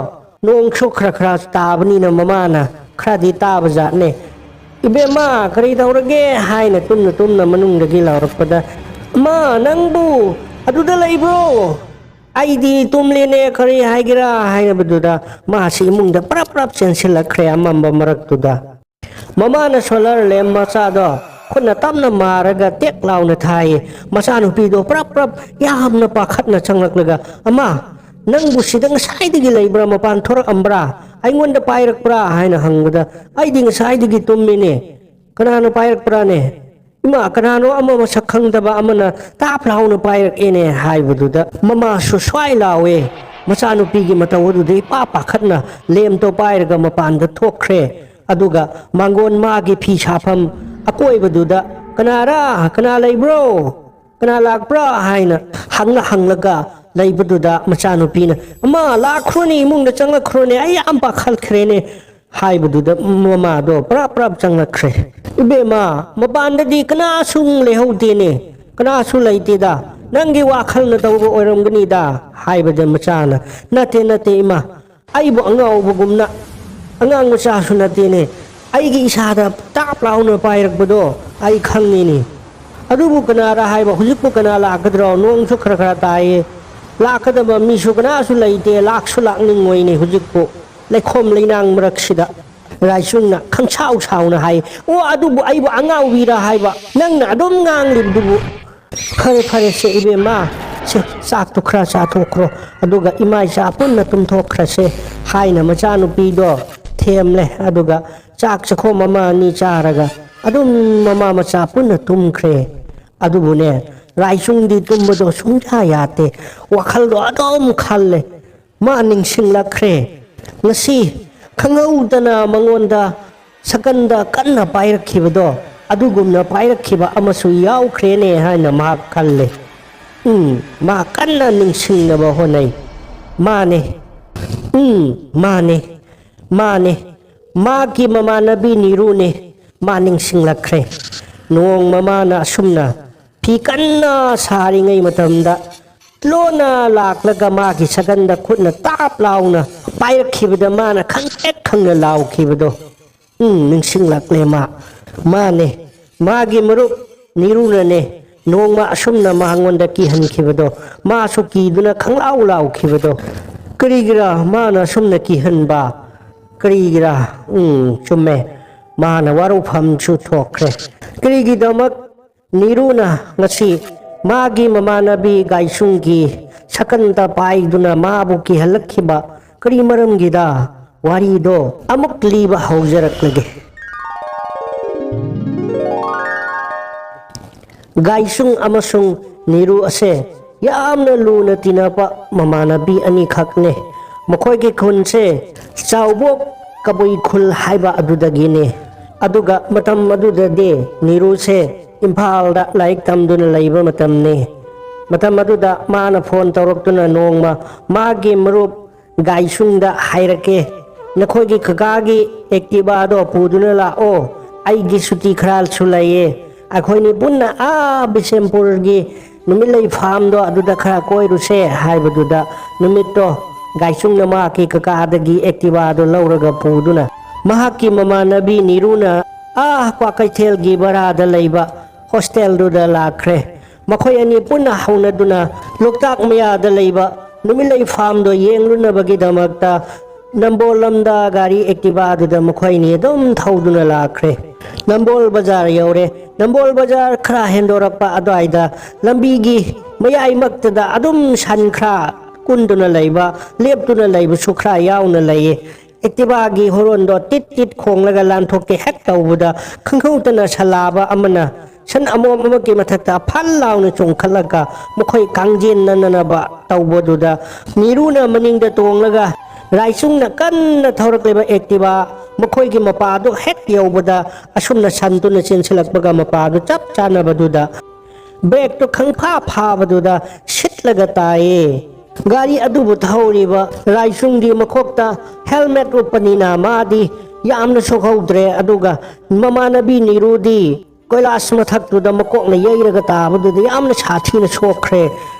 ꯅꯣꯡꯁꯨ ꯈꯔ ꯈꯔ ꯇꯥꯕꯅꯤꯅ ꯃꯃꯥꯅ ꯈꯔꯗꯤ ꯇꯥꯕ ꯖꯥꯠꯅꯦ꯫ "ꯏꯕꯦꯝꯃ, ꯀꯔꯤ ꯇꯧꯔꯒꯦ?" ꯍꯥꯏꯅ ꯇꯨꯝꯅ ꯇꯨꯝꯅ ꯃꯅꯨꯡꯗꯒꯤ ꯂꯥꯎꯔꯛꯄꯗ, "ꯃꯥ, ꯅꯪꯕꯨ ꯑꯗꯨꯗ ꯂꯩꯕ꯭ꯔꯣ? ꯑꯩꯗꯤ ꯇꯨꯝꯂꯦꯅꯦ, ꯀꯔꯤ ꯍꯥꯏꯒꯦꯔꯥ?" ꯍꯥꯏꯔꯕꯗꯨꯗ ꯃꯥꯁꯤ ꯏꯃꯨꯡꯗ ꯄ꯭ꯔꯞ ꯄ꯭ꯔꯞ ꯆꯦꯟꯁꯤꯜꯂꯛꯈ꯭ꯔꯦ ꯑꯃꯝꯕ ꯃꯔꯛꯇꯨꯗ꯫ ꯃꯃꯥꯅ ꯁꯣꯂꯔ ꯂꯦꯝ ꯃꯆꯥꯗꯣ ꯈꯨꯠꯅ ꯇꯞꯅ ꯃꯥꯔꯒ ꯇꯦꯛ ꯂꯥꯎꯅ ꯊꯥꯏꯌꯦ꯫ ꯃꯆꯥꯅꯨꯄꯤꯗꯣ ꯄ꯭ꯔꯞ ꯄ꯭ꯔꯞ ꯌꯥꯝꯅ ꯄꯥꯈꯠꯅ ꯆꯪꯂꯛꯂꯒ, "ꯑꯃ, ꯅꯪꯕꯨ ꯁꯤꯗ ꯉꯁꯥꯏꯗꯒꯤ ꯂꯩꯕ꯭ꯔꯥ? ꯃꯄꯥꯟ ꯊꯣꯔꯛꯑꯝꯕ꯭ꯔꯥ? ꯑꯩꯉꯣꯟꯗ ꯄꯥꯏꯔꯛꯄ꯭ꯔꯥ?" ꯍꯥꯏꯅ ꯍꯪꯕꯗ, "ꯑꯩꯗꯤ ꯉꯁꯥꯏꯗꯒꯤ ꯇꯨꯝꯃꯤꯅꯦ꯫ ꯀꯅꯥꯅ ꯄꯥꯏꯔꯛꯄ꯭ꯔꯥꯅꯦ? ꯏꯃꯥ, ꯀꯅꯥꯅꯣ ꯑꯃ ꯃꯁꯛ ꯈꯪꯗꯕ ꯑꯃꯅ ꯇꯥꯞ ꯂꯥꯎꯅ ꯄꯥꯏꯔꯛꯑꯦꯅꯦ" ꯍꯥꯏꯕꯗꯨꯗ ꯃꯃꯥꯁꯨ ꯁ꯭ꯋꯥꯏ ꯂꯥꯎꯋꯦ꯫ ꯃꯆꯥꯅꯨꯄꯤꯒꯤ ꯃꯇꯧ ꯑꯗꯨꯗ ꯏꯄꯥ ꯄꯥꯈꯠꯅ ꯂꯦꯝꯇꯣ ꯄꯥꯏꯔꯒ ꯃꯄꯥꯟꯗ ꯊꯣꯛꯈ꯭ꯔꯦ꯫ ꯑꯗꯨꯒ ꯃꯥꯡꯒꯣꯟ ꯃꯥꯒꯤ ꯐꯤ ꯁꯥꯐꯝ ꯑꯀꯣꯏꯕꯗꯨꯗ "ꯀꯅꯥꯔꯥ? ꯀꯅꯥ ꯂꯩꯕ꯭ꯔꯣ? ꯀꯅꯥ ꯂꯥꯛꯄ꯭ꯔꯥ?" ꯍꯥꯏꯅ ꯍꯪꯂ ꯍꯪꯂꯒ ꯂꯩꯕꯗꯨꯗ ꯃꯆꯥꯅꯨꯄꯤꯅ, "ꯑꯃ, ꯂꯥꯛꯈ꯭ꯔꯣꯅꯦ, ꯏꯃꯨꯡꯗ ꯆꯪꯂꯛꯈ꯭ꯔꯣꯅꯦ, ꯑꯩ ꯌꯥꯝ ꯄꯥꯈꯠꯈ꯭ꯔꯦꯅꯦ" ꯍꯥꯏꯕꯗꯨꯗ ꯃꯃꯥꯗꯣ ꯄ꯭ꯔꯞ ꯄ꯭ꯔꯞ ꯆꯪꯂꯛꯈ꯭ꯔꯦ꯫ "ꯏꯕꯦꯝꯃ, ꯃꯄꯥꯟꯗꯗꯤ ꯀꯅꯥꯁꯨ ꯂꯩꯍꯧꯗꯦꯅꯦ, ꯀꯅꯥꯁꯨ ꯂꯩꯇꯦꯗ, ꯅꯪꯒꯤ ꯋꯥꯈꯜꯅ ꯇꯧꯕ ꯑꯣꯏꯔꯝꯒꯅꯤꯗ" ꯍꯥꯏꯕꯗ ꯃꯆꯥꯅ, "ꯅꯠꯇꯦ, ꯅꯠꯇꯦ ꯏꯃꯥ, ꯑꯩꯕꯨ ꯑꯉꯥꯎꯕꯒꯨꯝꯅ ꯑꯉꯥꯡ ꯃꯆꯥꯁꯨ ꯅꯠꯇꯦꯅꯦ, ꯑꯩꯒꯤ ꯏꯁꯥꯗ ꯇꯥꯞ ꯂꯥꯎꯅ ꯄꯥꯏꯔꯛꯄꯗꯣ ꯑꯩ ꯈꯪꯉꯤꯅꯦ꯫ ꯑꯗꯨꯕꯨ ꯀꯅꯥꯔ ꯍꯥꯏꯕ, ꯍꯧꯖꯤꯛꯄꯨ ꯀꯅꯥ ꯂꯥꯛꯀꯗ꯭ꯔꯣ? ꯅꯣꯡꯁꯨ ꯈꯔ ꯈꯔ ꯇꯥꯏꯌꯦ, ꯂꯥꯛꯀꯗꯕ ꯃꯤꯁꯨ ꯀꯅꯥꯁꯨ ꯂꯩꯇꯦ, ꯂꯥꯛꯁꯨ ꯂꯥꯛꯅꯤꯡꯉꯣꯏꯅꯦ ꯍꯧꯖꯤꯛꯄꯨ꯫ ꯂꯩꯈꯣꯝ ꯂꯩꯅꯥꯡ ꯃꯔꯛꯁꯤꯗ ꯔꯥꯏꯆꯨꯡꯅ ꯈꯪꯁꯥꯎ ꯁꯥꯎꯅ ꯍꯥꯏ, "ꯑꯣ, ꯑꯗꯨꯕꯨ ꯑꯩꯕꯨ ꯑꯉꯥꯎꯕꯤꯔꯥ ꯍꯥꯏꯕ? ꯅꯪꯅ ꯑꯗꯨꯝ ꯉꯥꯡꯂꯤꯕꯗꯨꯕꯨ?" "ꯐꯔꯦ, ꯐꯔꯦ, ꯁꯦ ꯏꯕꯦꯝꯃ, ꯁꯦ, ꯆꯥꯛꯇꯨ ꯈꯔ ꯆꯥꯊꯣꯛꯈ꯭ꯔꯣ, ꯑꯗꯨꯒ ꯏꯃꯥ ꯏꯆꯥ ꯄꯨꯟꯅ ꯇꯨꯝꯊꯣꯛꯈ꯭ꯔꯁꯦ" ꯍꯥꯏꯅ ꯃꯆꯥꯅꯨꯄꯤꯗꯣ ꯊꯦꯝꯂꯦ꯫ ꯑꯗꯨꯒ ꯆꯥꯛ ꯆꯈꯣꯝ ꯑꯃ ꯑꯅꯤ ꯆꯥꯔꯒ ꯑꯗꯨꯝ ꯃꯃꯥ ꯃꯆꯥ ꯄꯨꯟꯅ ꯇꯨꯝꯈ꯭ꯔꯦ꯫ ꯑꯗꯨꯕꯨꯅꯦ, ꯔꯥꯏꯆꯨꯡꯗꯤ ꯇꯨꯝꯕꯗꯣ ꯁꯨꯡꯌꯥ ꯌꯥꯗꯦ꯫ ꯋꯥꯈꯜꯗꯣ ꯑꯗꯨꯝ ꯈꯜꯂꯦ꯫ ꯃꯥ ꯅꯤꯡꯁꯤꯡꯂꯛꯈ꯭ꯔꯦ꯫ ꯉꯁꯤ ꯈꯪꯍꯧꯗꯅ ꯃꯉꯣꯟꯗ ꯁꯀꯟꯗ ꯀꯟꯅ ꯄꯥꯏꯔꯛꯈꯤꯕꯗꯣ, ꯑꯗꯨꯒꯨꯝꯅ ꯄꯥꯏꯔꯛꯈꯤꯕ ꯑꯃꯁꯨ ꯌꯥꯎꯈ꯭ꯔꯦꯅꯦ ꯍꯥꯏꯅ ꯃꯍꯥꯛ ꯈꯜꯂꯦ꯫ ꯎꯝ, ꯃꯥ ꯀꯟꯅ ꯅꯤꯡꯁꯤꯡꯅꯕ ꯍꯣꯠꯅꯩ꯫ ꯃꯥꯅꯦ꯫ ꯎꯝ, ꯃꯥꯅꯦ꯫ ꯃꯥꯅꯦ꯫ ꯃꯥꯒꯤ ꯃꯃꯥꯟꯅꯕꯤ ꯅꯤꯔꯨꯅꯦ꯫ ꯃꯥ ꯅꯤꯡꯁꯤꯡꯂꯛꯈ꯭ꯔꯦ꯫ ꯅꯣꯡꯃ ꯃꯥꯅ ꯑꯁꯨꯝꯅ ꯐꯤ ꯀꯟꯅ ꯁꯥꯔꯤꯉꯩ ꯃꯇꯝꯗ ꯂꯣꯟꯅ ꯂꯥꯛꯂꯒ ꯃꯥꯒꯤ ꯁꯒꯟꯗ ꯈꯨꯠꯅ ꯇꯥꯞ ꯂꯥꯎꯅ ꯄꯥꯏꯔꯛꯈꯤꯕꯗ ꯃꯥꯅ ꯈꯪꯇꯦꯛ ꯈꯪꯅ ꯂꯥꯎꯈꯤꯕꯗꯣ꯫ ꯎꯝ, ꯅꯤꯡꯁꯤꯡꯂꯛꯂꯦ ꯃꯥ꯫ ꯃꯥꯅꯦ꯫ ꯃꯥꯒꯤ ꯃꯔꯨꯞ ꯅꯤꯔꯨꯅꯅꯦ ꯅꯣꯡꯃ ꯑꯁꯨꯝꯅ ꯃꯉꯣꯟꯗ ꯀꯤꯍꯟꯈꯤꯕꯗꯣ꯫ ꯃꯥꯁꯨ ꯀꯤꯗꯨꯅ ꯈꯪꯂꯥꯎ ꯂꯥꯎꯈꯤꯕꯗꯣ꯫ ꯀꯔꯤꯒꯤꯔ ꯃꯥꯅ ꯑꯁꯨꯝꯅ ꯀꯤꯍꯟꯕ? ꯀꯔꯤꯒꯤꯔ? ꯎꯝ, ꯆꯨꯝꯃꯦ꯫ ꯃꯥꯅ ꯋꯥꯔꯧꯐꯝꯁꯨ ꯊꯣꯛꯈ꯭ꯔꯦ꯫ ꯀꯔꯤꯒꯤꯗꯃꯛ ꯅꯤꯔꯨꯅ ꯉꯁꯤ ꯃꯥꯒꯤ ꯃꯃꯥꯟꯅꯕꯤ ꯒꯥꯏꯁꯨꯡꯒꯤ ꯁꯀꯟꯗ ꯄꯥꯏꯗꯨꯅ ꯃꯥꯕꯨ ꯀꯤꯍꯜꯂꯛꯈꯤꯕ ꯀꯔꯤ ꯃꯔꯝꯒꯤꯗ? ꯋꯥꯔꯤꯗꯣ ꯑꯃꯨꯛ ꯂꯤꯕ ꯍꯧꯖꯔꯛꯂꯒꯦ꯫ ꯒꯥꯏꯁꯨꯡ ꯑꯃꯁꯨꯡ ꯅꯤꯔꯨ ꯑꯁꯦ ꯌꯥꯝꯅ ꯂꯨꯅ ꯇꯤꯟꯅꯕ ꯃꯃꯥꯟꯅꯕꯤ ꯑꯅꯤꯈꯛꯅꯦ꯫ ꯃꯈꯣꯏꯒꯤ ꯈꯨꯟꯁꯦ ꯆꯥꯎꯕꯣꯛ ꯀꯕꯨꯏ ꯈꯨꯜ ꯍꯥꯏꯕ ꯑꯗꯨꯗꯒꯤꯅꯦ꯫ ꯑꯗꯨꯒ ꯃꯇꯝ ꯑꯗꯨꯗꯗꯤ ꯅꯤꯔꯨꯁꯦ ꯏꯝꯐꯥꯜꯗ ꯂꯥꯏꯔꯤꯛ ꯇꯝꯗꯨꯅ ꯂꯩꯕ ꯃꯇꯝꯅꯤ꯫ ꯃꯇꯝ ꯑꯗꯨꯗ ꯃꯥꯅ ꯐꯣꯟ ꯇꯧꯔꯛꯇꯨꯅ ꯅꯣꯡꯃ ꯃꯥꯒꯤ ꯃꯔꯨꯞ ꯒꯥꯏꯁꯨꯡꯗ ꯍꯥꯏꯔꯛꯀꯦ, "ꯅꯈꯣꯏꯒꯤ ꯀꯀꯥꯒꯤ ꯑꯦꯛꯇꯤꯚꯥꯗꯣ ꯄꯨꯗꯨꯅ ꯂꯥꯛꯑꯣ, ꯑꯩꯒꯤ ꯁꯨꯇꯤ ꯈꯔꯁꯨ ꯂꯩꯌꯦ, ꯑꯩꯈꯣꯏꯅꯤ ꯄꯨꯟꯅ ꯑꯥ ꯕꯤꯁꯦꯝꯄꯨꯔꯒꯤ ꯅꯨꯃꯤꯠꯂꯩ ꯐꯥꯝꯗꯣ ꯑꯗꯨꯗ ꯈꯔ ꯀꯣꯏꯔꯨꯁꯦ" ꯍꯥꯏꯕꯗꯨꯗ ꯅꯨꯃꯤꯠꯇꯣ ꯒꯥꯏꯁꯨꯡꯅ ꯃꯍꯥꯛꯀꯤ ꯀꯀꯥꯗꯒꯤ ꯑꯦꯛꯇꯤꯚꯥꯗꯣ ꯂꯧꯔꯒ ꯄꯨꯗꯨꯅ ꯃꯍꯥꯛꯀꯤ ꯃꯃꯥꯟꯅꯕꯤ ꯅꯤꯔꯨꯅ ꯑꯥ ꯀ꯭ꯋꯥꯀꯩꯊꯦꯜꯒꯤ ꯕꯔꯥꯗ ꯂꯩꯕ ꯍꯣꯁꯇꯦꯜꯗꯨꯗ ꯂꯥꯛꯈ꯭ꯔꯦ꯫ ꯃꯈꯣꯏ ꯑꯅꯤ ꯄꯨꯟꯅ ꯍꯧꯅꯗꯨꯅ ꯂꯣꯛꯇꯥꯛ ꯃꯌꯥꯗ ꯂꯩꯕ ꯅꯨꯃꯤꯠꯂꯩ ꯐꯥꯝꯗꯣ ꯌꯦꯡꯂꯨꯅꯕꯒꯤꯗꯃꯛꯇ ꯅꯝꯕꯣꯜ ꯂꯝꯗ ꯒꯥꯔꯤ ꯑꯦꯛꯇꯤꯚꯥꯗꯨꯗ ꯃꯈꯣꯏ ꯑꯅꯤ ꯑꯗꯨꯝ ꯊꯧꯗꯨꯅ ꯂꯥꯛꯈ꯭ꯔꯦ꯫ ꯅꯝꯕꯣꯜ ꯕꯖꯥꯔ ꯌꯧꯔꯦ꯫ ꯅꯝꯕꯣꯜ ꯕꯖꯥꯔ ꯈꯔ ꯍꯦꯟꯗꯣꯔꯛꯄ ꯑꯗꯨꯋꯥꯏꯗ ꯂꯝꯕꯤꯒꯤ ꯃꯌꯥꯏꯃꯛꯇꯗ ꯑꯗꯨꯝ ꯁꯟ ꯈꯔ ꯀꯨꯟꯗꯨꯅ ꯂꯩꯕ, ꯂꯦꯞꯇꯨꯅ ꯂꯩꯕꯁꯨ ꯈꯔ ꯌꯥꯎꯅ ꯂꯩꯌꯦ꯫ ꯑꯦꯛꯇꯤꯚꯥꯒꯤ ꯍꯣꯔꯣꯟꯗꯣ ꯇꯤꯠ ꯇꯤꯠ ꯈꯣꯡꯂꯒ ꯂꯥꯟꯊꯣꯛꯀꯦ ꯍꯦꯛ ꯇꯧꯕꯗ, ꯈꯪꯍꯧꯗꯅ ꯁꯂꯥꯕ ꯑꯃꯅ ꯁꯟ ꯑꯃꯣꯝ ꯑꯃꯒꯤ ꯃꯊꯛꯇ ꯐꯜ ꯂꯥꯎꯅ ꯆꯣꯡꯈꯠꯂꯒ ꯃꯈꯣꯏ ꯀꯥꯡꯖꯦꯟꯅꯅꯅꯕ ꯇꯧꯕꯗꯨꯗ, ꯅꯤꯔꯨꯅ ꯃꯅꯤꯡꯗ ꯇꯣꯡꯂꯒ ꯔꯥꯏꯆꯨꯡꯅ ꯀꯟꯅ ꯊꯧꯔꯛꯂꯤꯕ ꯑꯦꯛꯇꯤꯚꯥ ꯃꯈꯣꯏꯒꯤ ꯃꯄꯥꯗꯨ ꯍꯦꯛ ꯌꯧꯕꯗ, ꯑꯁꯨꯝꯅ ꯁꯟꯗꯨꯅ ꯆꯦꯟꯁꯤꯜꯂꯛꯄꯒ ꯃꯄꯥꯗꯨ ꯆꯞ ꯆꯥꯅꯕꯗꯨꯗ, ꯕ꯭ꯔꯦꯛꯇꯨ ꯈꯪꯐꯥ ꯐꯥꯕꯗꯨꯗ ꯁꯤꯠꯂꯒ ꯇꯥꯏꯌꯦ꯫ ꯒꯥꯔꯤ ꯑꯗꯨꯕꯨ ꯊꯧꯔꯤꯕ ꯔꯥꯏꯆꯨꯡꯗꯤ ꯃꯈꯣꯛꯇ ꯍꯦꯜꯃꯦꯠ ꯎꯞꯄꯅꯤꯅ ꯃꯥꯗꯤ ꯌꯥꯝꯅ ꯁꯣꯛꯍꯧꯗ꯭ꯔꯦ꯫ ꯑꯗꯨꯒ ꯃꯃꯥꯟꯅꯕꯤ ꯅꯤꯔꯨꯗꯤ ꯀꯣꯏꯂꯥꯁ ꯃꯊꯛꯇꯨꯗ ꯃꯀꯣꯛꯅ ꯌꯩꯔꯒ ꯇꯥꯕꯗꯨꯗ ꯌꯥꯝꯅ ꯁꯥꯊꯤꯅ ꯁꯣꯛꯈ꯭ꯔꯦ꯫